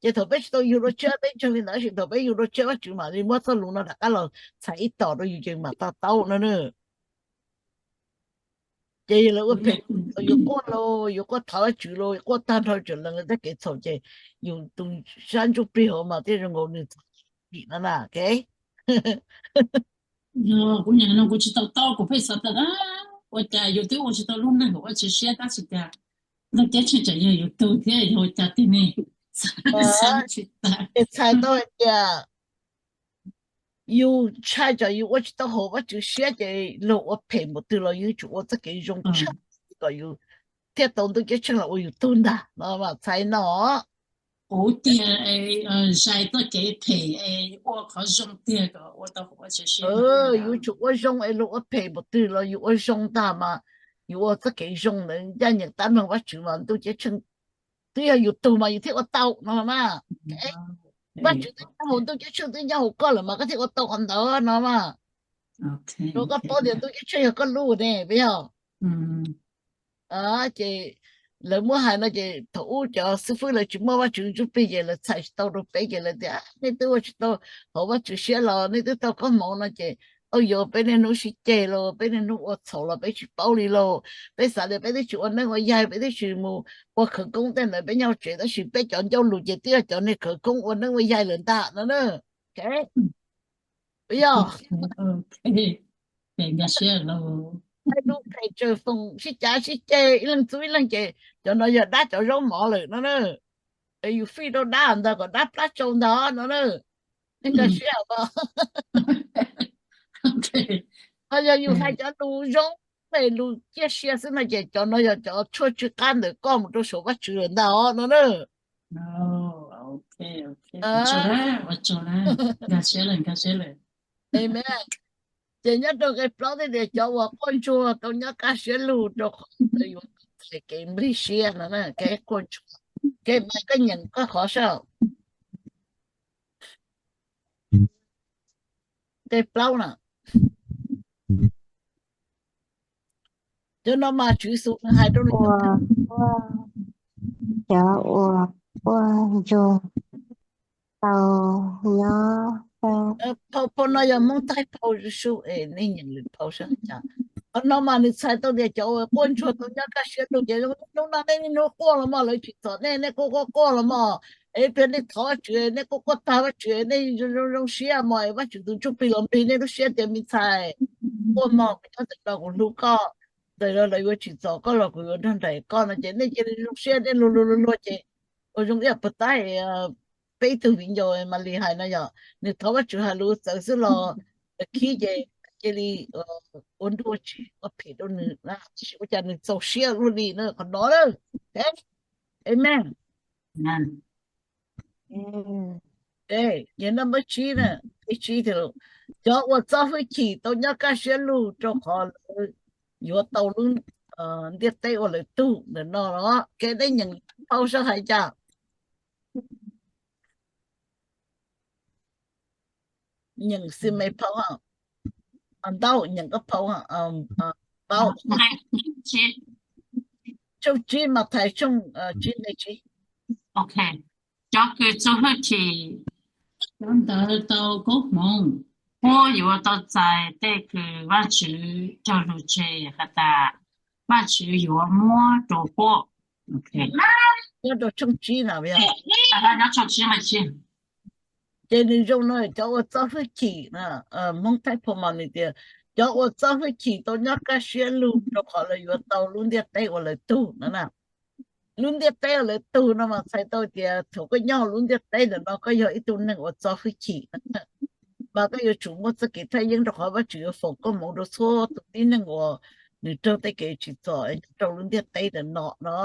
Ces thaum peb tsis tau yug dua tsiab peb ntseeg li ntawd, tab sis thaum peb yug dua tsiab Vajtswv mam li muab txoj lus no rov qab los txhais ib tom rau yus ces mam to taub no na. Ces yog lawv ua phem, yus quaj los yus quaj thov Vajtswv los quaj tag nrho tseem lees lawv tej kev txhaum ces yus tus sab ntsuj plig hauv mas thiaj zoo nkaus nws txhaum no na. Kuv niam no kuv tsis tau taub, kuv pheej xav tias ua cas yus twb ua tsis tau lub neej haum Vajtswv siab tab sis cas ntuj ceeb tsheej tseem yog yus tug thiab, yog ua cas tiag ne? Xav tsis tas. Ces txhais tau hais tias yus ntshai tsam yus ua tsis tau haum Vajtswv siab ces luag ua phem npaum twg los yus yuav tsum ua txoj kev zoo tshaj kom yus thiaj tau ntuj ceeb tsheej los ua yus tug ntag no mas txhais no. Kuv tiag, zais txoj kev phem es ua qhov zoo tiag kom ua tau haum Vajtswv siab. Yus tsum ua zoo es luag ua phem npaum twg los yus ua zoo ntag mas yus ua txoj kev zoo ntawd ncaj ncees tab meeg Vajtswv mas ntuj ceeb tsheej twb yog yus tug mas yus thiaj ua tau no mas. Vajtswv twb nyob hauv, ntuj ceeb tsheej twb nyob hauv koj lawm mas koj thiaj ua tau qhov ntawd no mas. Rau koj paub tias ntuj ceeb tsheej yog koj lub ne, puas yog? Ces lawv muab hais no ces thaum ub cov xib fwb lawv tsis muaj Vajtswv ntsuj plig ces lawv txhais tsis tau rau peb ces lawv tias nej twb ua tsis tau haum Vajtswv siab los nej twb tau koob hmoov no ces auj yog peb niaj hnub sib ceg los peb niaj hnub ua txhaum los peb tsis paub li lauj. Peb xav tias peb twb tsis ua neeb ua yaig, peb twb tsis mus ua khawv koob tej ntawd, peb nyob hauv tsev tab sis peb cov ncauj lus ces twb yog cov niag khawv koob ua neeb ua yaig lawm ntag no na. Puas yog? Nkag siab lauj. Lub phem tsawg foom sib cav sib ceg ib leeg txub ib leeg ces cov no yog dab cov zaub mov lawm no na. Es yus fij rau dab ntag kom dab plab tsau ntag no na. Nej nkag siab os. Ho yog yus hais cov lus zoo, lus ciaj sia xwb no ces cov no yog cov tshuaj tsw qab ntawm koj mus rau saum Vajtswv lawm ntag os no na. Amen. Ces nyob rau nqe plaub thiaj tias cov uas quaj ntsuag tau nyob kaj siab lug rau qhov ntawd yuav tau kev nplig siab no. Kev quaj ntsuag, kev mas koj nyeem koj qhov saib. Nqe plaub na. Cov no mas Tswv Yexus nws hais rau nws cov, cov uas quaj ntsuag tau nyob kaj. Phau no yog Hmoob Thaib phau, nej nyeem lwm phau saib. Qhov no mas nws txhais tau tias cov uas quaj ntsuag tau nyob kaj siab lug ces hnub no nej niaj hnub quaj los mog, lawv tsim txom nej, nej quaj quaj quaj los mog, es ib pliag nej thov Vajtswv, nej quaj quaj tag Vajtswv, nej zoo zoo siab mog, es Vajtswv tus ntsuj plig los nplig nej lub siab tias me ntxhais, Quaj mog, kuv nyob ntawm no kuv hlub koj, ntawm no lawv yuav tsim txom koj los kuv yuav nrog nraim koj no ces nej cia li zoo siab, nej luag luag luag luag ces ua zoo ib yam puas tab peb ib tug viv ncaus Malis hais no yog nws thov Vajtswv hais lus txawv xwb los khib ces cia li ua nruj tsis ua phem rau nws, tab sis ua cas nws txaus siab luaj li na, qhov no na. Amen. Yog naj npawb tsib na, tsib tias, cov uas txo hwj chim tau nyob kaj siab lug rau qhov lawv yuav tau lub ntiaj teb ua lawv tug ntawm no los kev dej nyeem phau sab hais cas? Nyeem xi me phau, ntau nyeem koj phau, npaum tshooj tsib Mathais tshooj tsib nqe tsib. Cov kws txo hwj chim, cov ntawd tau koob hmoov, puab yuav tau txais tej kws Vajtswv cog lug tseg has tas Vajtswv yuav muab rua puab. Nyob rau tshooj tsib na, nyob tshooj tsib nqe tsib. Ces nws zoo no, cov uas txo hwj chim, Hmoob Thaib Phu mas nws tias cov uas txo hwj chim tau nyob kaj siab lug rau qhov lawv yuav tau lub ntiaj teb ua lawv tug no na. Lub ntiaj teb ua lawv tug no mas txhais tau tias thaum koj nyob hauv lub ntiaj teb ntawm no koj yog ib tug neeg uas txo hwj chim, mas koj yuav tsum muaj txoj kev thaj yeeb rau qhov Vajtswv yuav foom koob hmoov rau txhua tus tib neeg uas nws raug tej kev tsim txom nyob rau lub ntiaj teb ntawm no no.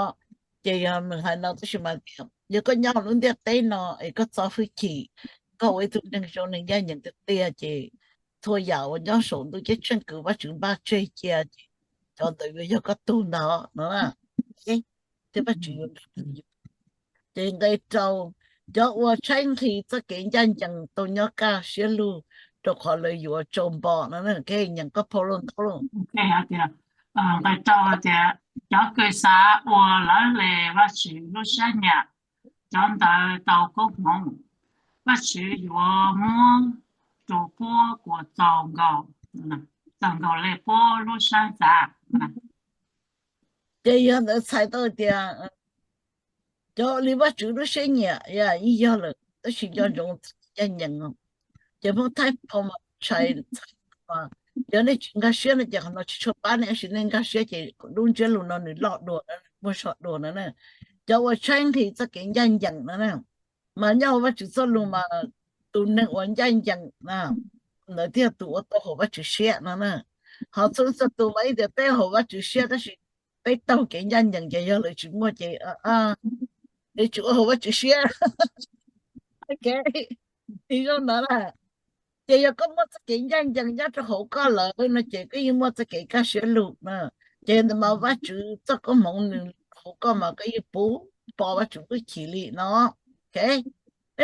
Ces yog nws hais no tab sis mas tias yog koj nyob hauv lub ntiaj teb no es koj txo hwj chim, koj ua ib tug neeg zoo neeg ncaj ncees tiag tiag ces txhua yam uas nyob saum ntuj ceeb tsheej kws Vajtswv npaj tseg cia ces cov ntawd yuav yog koj tug ntag no. Thiab Vajtswv yuav nrog nws. Ces nqe rau, cov uas tshaib nqhis txoj kev ncaj ncees tau nyob kaj siab lug rau qhov lawv yuav tsau npo no. Nyeem koj phau lug ntau lug. Nqe rau tias, cov kws xav ua lawv le Vajtswv lub siab nyiam, cov ntawd tau koob hmoov, Vajtswv yuav muab rua puab kuas txaus nkaus le puab lub saab xav. Ces yog ntawd txhais tau tias cov li Vajtswv lub siab nyiam yeej yog lawm tab sis nco ntsoov ncaj ncees. Ces Hmoob Thaib Phu mas tshai, yog nej tsis nkag siab no ces qhov no tsis tshua pab nej, tab sis nej nkag siab ces lub ntsiab lus no nws loj dua, muaj zog dua no na. Cov uas tshaib nqhis txoj kev ncaj ncees no na, mas nyob hauv Vajtswv txoj lus mas tus neeg uas ncaj ncees ntawd thiaj tus ua tau haum Vajtswv siab no na. Ho txhua txhua tus mas ib tias peb haum Vajtswv siab tab sis peb taug kev ncaj ncees ces yog lawv tsis muaj ces lawv tsis ua haum Vajtswv siab. Zoo ntawd na. Ces yog koj muaj txoj kev ncaj ncees nyob rau hauv koj lawm no ces koj yeej muaj txoj kev kaj siab lug na. Ces ntawd mas Vajtswv txoj koob hmoov nws hauv koj mas koj yeej puv npo Vajtswv hwj chim li no. Nej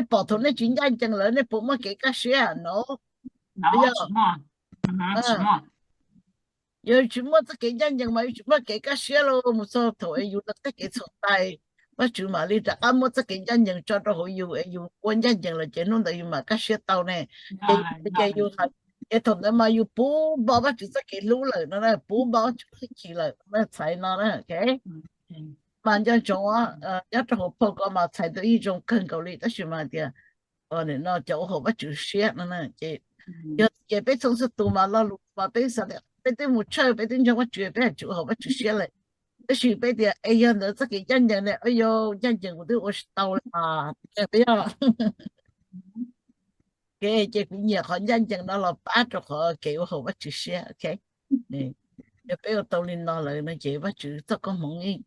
pom thaum nej tsis ncaj ncees lawm nej puas muaj kev kaj siab no? Yog tsis muaj txoj kev ncaj ncees mas yus tsis muaj kev kaj siab los mus txog thaum es yus tau tej kev txhaum tais, Vajtswv mam li rov qab muab txoj kev ncaj ncees tso rau hauv yus es yus ua ncaj ncees lawm ces hnub ntawd yus mam kaj siab tau ne. Ces yus, ces thaum ntawd mas yus puv npo Vajtswv txoj kev hlub lawm no, puv npo Vajtswv hwj chim lawm no, txhais no na. Mas nco ntsoov, nyob rau hauv phau ko mas txhais tau yeej zoo kawg nkaus li tab sis mas tias no cov ua haum Vajtswv siab no ces, yog ces peb txhua txhua tus mas lo lus mas peb xav tias peb twb mus tshawj peb twb ntseeg Vajtswv peb yuav tsum ua haum Vajtswv siab lawm. Tab sis peb tias es yog ntawd txoj kev ncaj ncees ne, yog ncaj ncees kuv twb ua tsis tau li as. Peb yog ces kuv nyiam qhov ncaj ncees no los pab rau qhov kev ua haum Vajtswv siab. Yog peb ua tau li no lawm no ces Vajtswv txoj koob hmoov,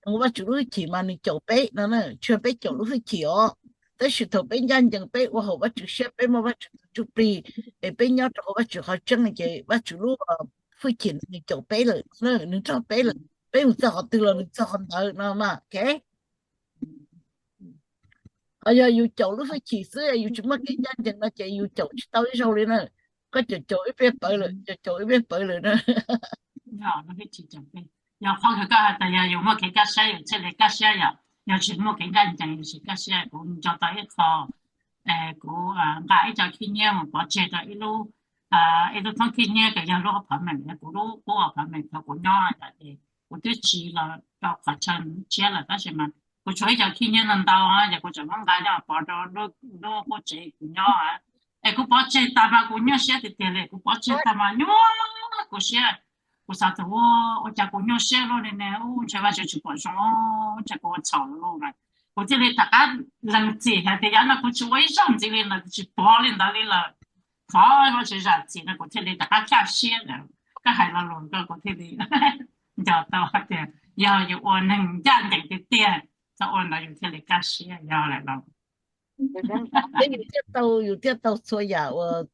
Vajtswv lub hwj chim mas nws caum peb no na, tsis yog peb caum lub hwj chim os. Tab sis thaum peb ncaj ncees peb ua haum Vajtswv siab peb muaj Vajtswv tus ntsuj plig es peb nyob rau hauv Vajtswv qhov tseeb ces Vajtswv lub hwj chim nws caum peb lawm, nws nrog peb lawm, peb mus txog qhov twg los nws txog qhov ntawd no mas. Ho yog yus caum lub hwj chim xwb yus tsis muaj kev ncaj ncees no ces yus caum tsis tau ib zaug li na. Koj caum caum ib pliag pawv lawm, caum caum ib pliag pawv lawm na. Yog qhov kawg koj hais tias yog yus muaj kev kaj siab yus thiaj li kaj siab, yog yus tsis muaj kev ncaj ncees yus tsis kaj siab. Kuv nco tau ib qho, kuv nqa ib co khib nyiab mus pov tseg rau ib lub, ib lub thoob khib nyiab kws yog lub apartment, kuv lub qub apartment thaum kuv nyob ces kuv twb tsiv los rau qhov chaw tshiab lawm tab sis mas kuv tshuav ib co khib nyiab ntau ntau ces kuv tseem muab nqa coj pov rau lub qub tsev kuv nyob. Es kuv pov tseg tas mas kuv nyuaj siab tiag tiag li, kuv pov tseg tas mas nyuaj kuv siab, kuv xav tias ua, ua cas kuv nyuaj siab luaj li ne, ua ntshe Vajtswv tsis pom zoo, ua cas kuv ua txhaum lawm lauj. Kuv thiaj li rov qab lees txim hais tias yav no kuv tsis ua ib zaug ntxiv li lawm, tsis pov li ntawd li lawm. Thov Vajtswv zam txim no kuv thiaj li rov qab kaj siab lawm. Koj hais lo lus ko kuv thiaj li nco tau hais tias yog yus ua neeg ncaj ncees tiag tiag, txhob ua ntawd yus thiaj li kaj siab, yog lawm los. Yus thiaj tau, yus thiaj tau txhua yam uas,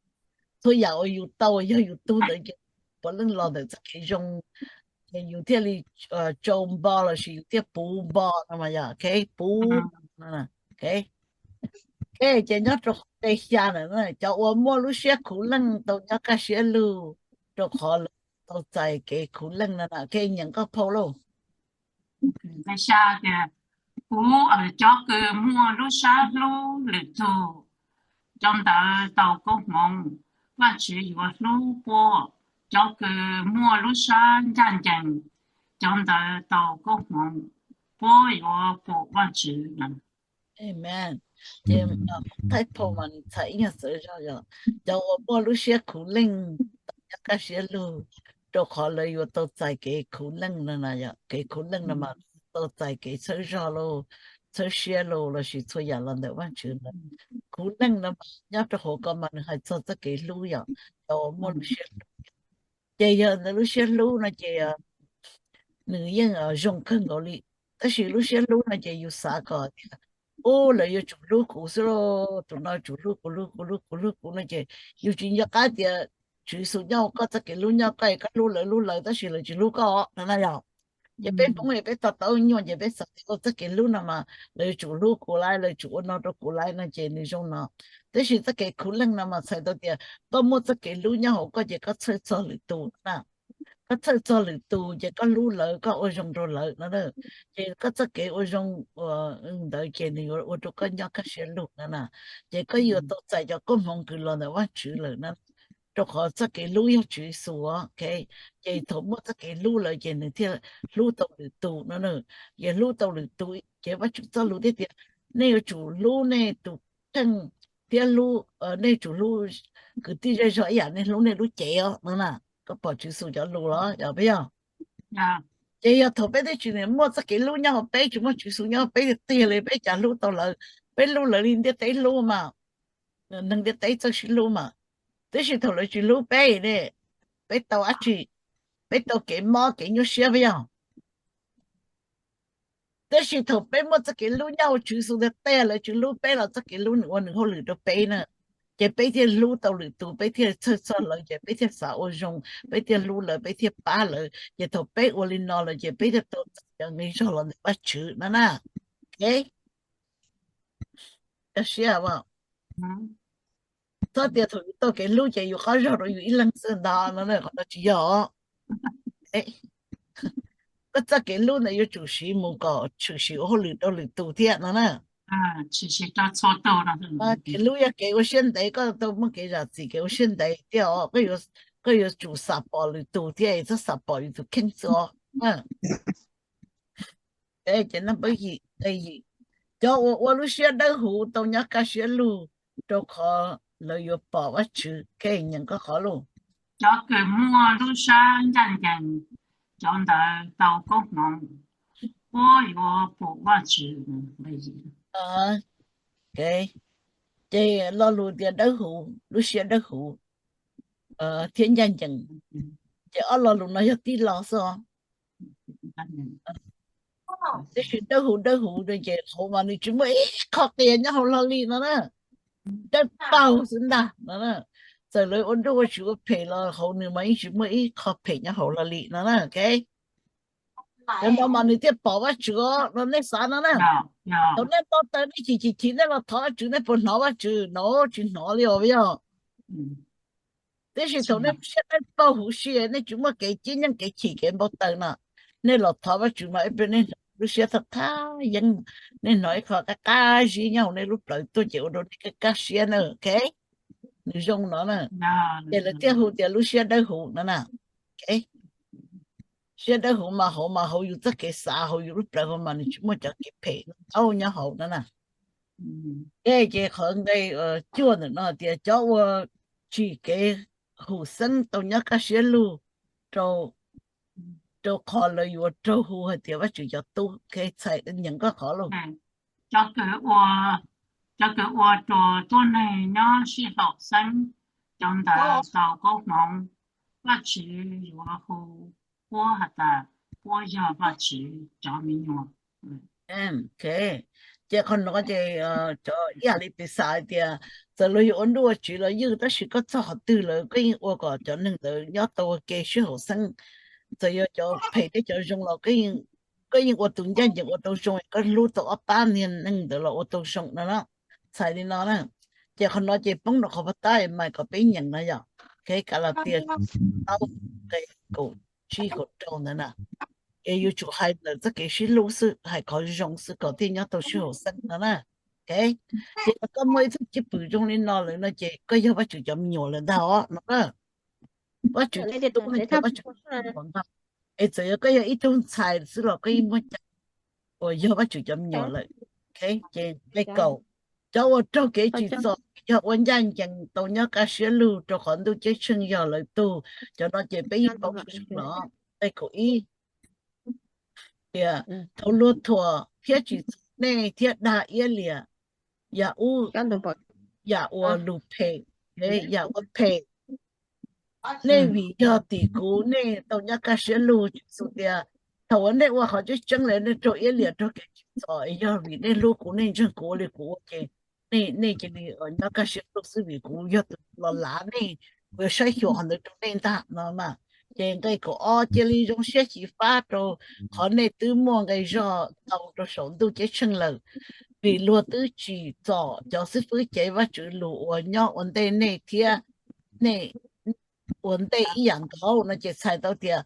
txhua yam uas yus tau yog yus tug ntawd ces puav leej los ntawm txoj kev zoo, ces yus thiaj li tsau npo lossis yus thiaj puv npo no mas yog, ok, puv. Ok, ces nyob rau qhov nqe xya na, cov uas muaj lub siab khuv leej tau nyob kaj siab lug, rau qhov lawv tau txais kev khuv leej no na. Ok, nyeem koj phau lauj. Nqe xya tias, kuv, cov kws muaj lub sab hlub lwm tug, cov ntawd tau koob hmoov, Vajtswv yuav hlub puab. Cov kws muaj lub sab ncaj ncees, cov ntawd tau koob hmoov, puab yuav pum Vajtswv. Amen. Ces thaij phau mas nws txhais ib nyuag txawv zog yog cov uas muaj lub siab khuv leej tau nyob kaj siab lug, rau qhov lawv yuav tau txais kev khuv leej no na. Kev khuv leej no mas tau txais kev txhawb zog lauj, txhawb siab lauj, lossis txhua yam los ntawm Vajtswv na. Khuv leej no mas nyob rau hauv ko mas nws hais txog txoj kev hlub yom, cov uas muaj lub siab hlub. Ces yog ntawd lub siab hlub no ces nws yeej zoo kawg nkaus li. Tab sis lub siab hlub no ces yus xav kom tias, ub, lawv yuav tsum hlub kuv xwb lauj, tus no tsum hlub kuv, hlub kuv, hlub kuv, hlub kuv no ces yus tsis nco qab tias Tswv Yexus nyob hauv koj txoj kev hlub nyob koj es koj hlub lawv, hlub lawv tab sis lawv tsis hlub koj no na yom. Ces peb Hmoob peb tau tau nyuaj ces peb xav tias txoj kev hlub no mas lawv yuav tsum hlub kuv lawm, lawv tsum ua no rau kuv lawm no ces nws zoo no. Tab sis txoj kev khuv leej no mas txhais tau tias koj muaj txoj kev hlub nyob hauv koj ces koj txhawj txog lwm tus na. Koj txhawj txog lwm tus ces koj hlub lawv, koj ua zoo rau lawv no. Ces koj txoj kev ua zoo ntawd ces nws yuav ua rau koj nyob kaj siab lug no na. Ces koj yuav tau txais cov koob hmoov kws los ntawm Vajtswv lawm na. Rau qhov txoj kev hlub yog Tswv Yexus, ok. Ces thaum muaj txoj kev hlub lawm ces nws thiaj hlub tau lwm tus no. Ces hlub tau lwm tus ces Vajtswv txoj lus thiaj tias nej yuav tsum hlub nej tus kheej thiab hlub, nej yuav tsum hlub kwv tij zej zog ib yam nej hlub nej lub cev os no na. Koj pom Tswv Yexus cov lus los yog peb yog? Ces yog thaum peb twb tsis muaj txoj kev hlub nyob hauv peb, tsis muaj Tswv Yexus nyob hauv peb tiag tiag li peb cas hlub tau lawv? Peb hlub lawv li ntiaj teb hlub mas, neeg ntiaj teb txawj sib hlub mas. Tab sis thaum lawv tsis hlub peb ne, peb tau dab tsi? Peb tau kev mob kev nyuaj siab peb yog. Tab sis thaum peb muaj txoj kev hlub nyob hauv Tswv Yexus tiag tiag, lawv tsis hlub peb los txoj kev hlub nws ua nws hauj lwm rau peb na. Ces peb thiaj hlub tau lwm tus, peb thiaj txhawj txog lawv, ces peb thiaj xav ua zoo, peb thiaj hlub lawv, peb thiaj pab lawv. Ces thaum peb ua li no lawm ces peb thiaj tau txais cov nqi zog los ntawm Vajtswv no na. Ok, kaj siab. Txhob tias thaum yus tau kev hlub ces yus qab zog rau yus ib leeg xwb ntag no, qhov no tsis yog. Koj txoj kev hlub ntawd yuav tsum siv mus kom tshwm sim ua hauj lwm rau lwm tus thiab no na. Kev hlub yog kev ua siab ntev, koj tau muaj kev zam txim kev ua siab ntev thiab os. Koj yuav tsum xam pom lwm tus thiab, txhob xam pom yus tus kheej xwb os. Ces nqe yim, cov uas ua lub siab dawb huv tau nyob kaj siab lug, rau qhov lawv yuav pom Vajtswv. Nyeem koj qhov lauj. Cov kws muaj lub sab ncaj ncees, cov ntawd tau koob hmoov, puab yuav pum Vajtswv. Ces lo lus tias dawb huv, lub siab dawb huv thiab ncaj ncees, ces ob lo lus no yog tib lo xwb os. Tab sis dawb huv, dawb huv no ces hauv mas nws tsis muaj ib qho qias nyob hauv hlo li no na. Dawb paug xwb ntag no. Txawm lawv ua nruj ua tsiv ua phem los hauv nws mas yeej tsis muaj ib qho phem nyob hauv hlo li no na. Cov no mas nws thiaj pom Vajtswv os no, nej xav no na. Thaum nej npau taws nej chim chim chim nej los thov Vajtswv, nej puas hnov Vajtswv? No tsis hnov li os yog. Tab sis thaum nej lub siab dawb paug huv si, nej tsis muaj kev cib nyeej kev chim kev npau taws no, nej los thov Vajtswv mas ib pliag nej hnov lub siab thaj thaj yeeb, nej hnov ib qho qab qab zib nyob hauv nej lub plawv tuaj ces ua rau nej kaj siab na. Ok, nws zoo no na. Ces lawv thiaj hu tias lub siab dawb huv no na. Siab dawb huv mas hauv mas hauv yus txoj kev xav, hauv yus lub plawv hauv mas nws tsis muaj cov kev phem ntau nyob hauv no na. Ces qhov nqe cuaj ntawm no tias cov uas tsim kev hum xeeb tau nyob kaj siab lug, rau, rau qhov lawv yuav raug hu hais tias Vajtswv cov tub. Txhais nyeem koj qhov lauj. Cov kws ua, cov kws ua rau tuab neeg nyob sib haum xeeb, cov ntawd tau koob hmoov. Vajtswv yuav hu puab has tas puab yog Vajtswv cov me nyuam. Ces qhov no ces cov ib yam li piv xam hais tias txawm luag yuav ua nruj ua tsiv los ywj, tab sis koj txog qhov twg lawm koj yeej ua kom cov neeg ntawd nyob tau ua ke sib haum xeeb. Txawm yog cov phem thiab cov zoo los koj yeej ua tus ncaj ncees ua tau zoo, koj hlub tau ob pab niag neeg ntawd los ua tau zoo no na. Txhais li no na, ces qhov no ces poob rau qhov pab tab mas kom peb nyeem no yom. Kalatias plaub nqe kaum tsib kaum rau ntawd na, es yuav tsum hais ntawm txoj kev sib hlub xwb, hais qhov zoo xwb kom thiaj nyob tau sib haum xeeb no na. Ces koj muaj ib txoj cwj pwm zoo li no lawm no ces koj yog Vajtswv cov me nyuam lawm ntag os no na. Vajtswv cov tub no ces Vajtswv cov me nyuam ntag. Es txawm yog koj yog ib tug ntxhais xwb los koj yeej muaj cai uas yog Vajtswv cov me nyuam lawm. Ces nqe kaum, cov uas raug kev tsim txom yog ua ncaj ncees tau nyob kaj siab lug rau qhov ntuj ceeb tsheej yog lawv tug. Cov no ces peb yeej paub zoo los. Nqe kaum ib, tias thaum luag thuam thiab tsim txom nej thiab dag iab liam yam ub, yam uas lus phem, yam ua phem nej vim yog tim kuv nej tau nyob kaj siab lug. Tswv Yexus tias thaum uas nej ua qhov tseeb tseeb lawm nej raug iab liam raug kev tsim txom es yog vim nej hlub kuv, nej ntseeg kuv ua li kuv ua ces nej cia li nyob kaj siab lug xwb vim kuv yog tus los lav nej, kuv yuav saib xyuas qhov ntawd rau nej ntag no na. Ces nqe kaum ob, cia li zoo siab xyiv fab rau qhov nej twb muaj nqi zog ntau rau saum ntuj ceeb tsheej lawm, vim luag twb tsim txom cov xib fwb cev Vajtswv lus uas nyob ua ntej nej thiab nej ua ntej ib yam nkaus no. Ces txhais tau tias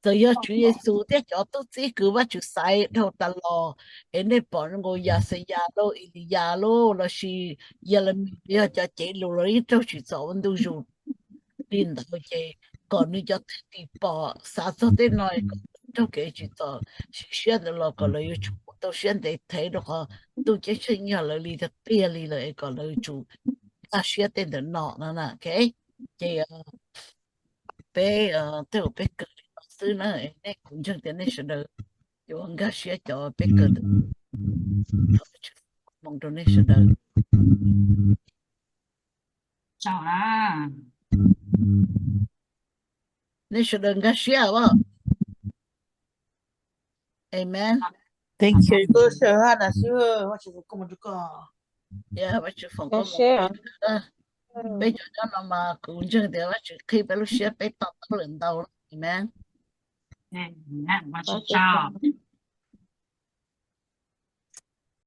txawm yog Tswv Yexus thiab cov tub txib kws Vajtswv xaiv dhau tas los, es nej pom zoo nkaus Yaxayas lauj, Eliyas lauj, lossis Yelemis yog cov cev lus los yeej raug tsim txom ua ntu zus li ntawd, ces kom nws cov thwj tim pom xav txog tej no kom raug kev tsim txom siv siab ntawd los kom lawv yuav tsum ua tau siab ntev thev rau qhov ntuj ceeb tsheej yog lawv li tiag tiag li lawm es kom lawv tsum nkag siab tej ntawm no no na. Ces peb tej uas peb kawm li no xwb na, nej, kuv ntseeg tias nej sawv daws yuav nkag siab cov peb kawm ntawm no. Thov Vajtswv foom koob hmoov rau nej sawv daws. Nej sawv daws nkag siab os. Amen. Vajtswv foom koob hmoov. Peb cov nyob no mas kuv ntseeg tias Vajtswv qhib peb lub siab, peb to taub lawm ntau. Amen.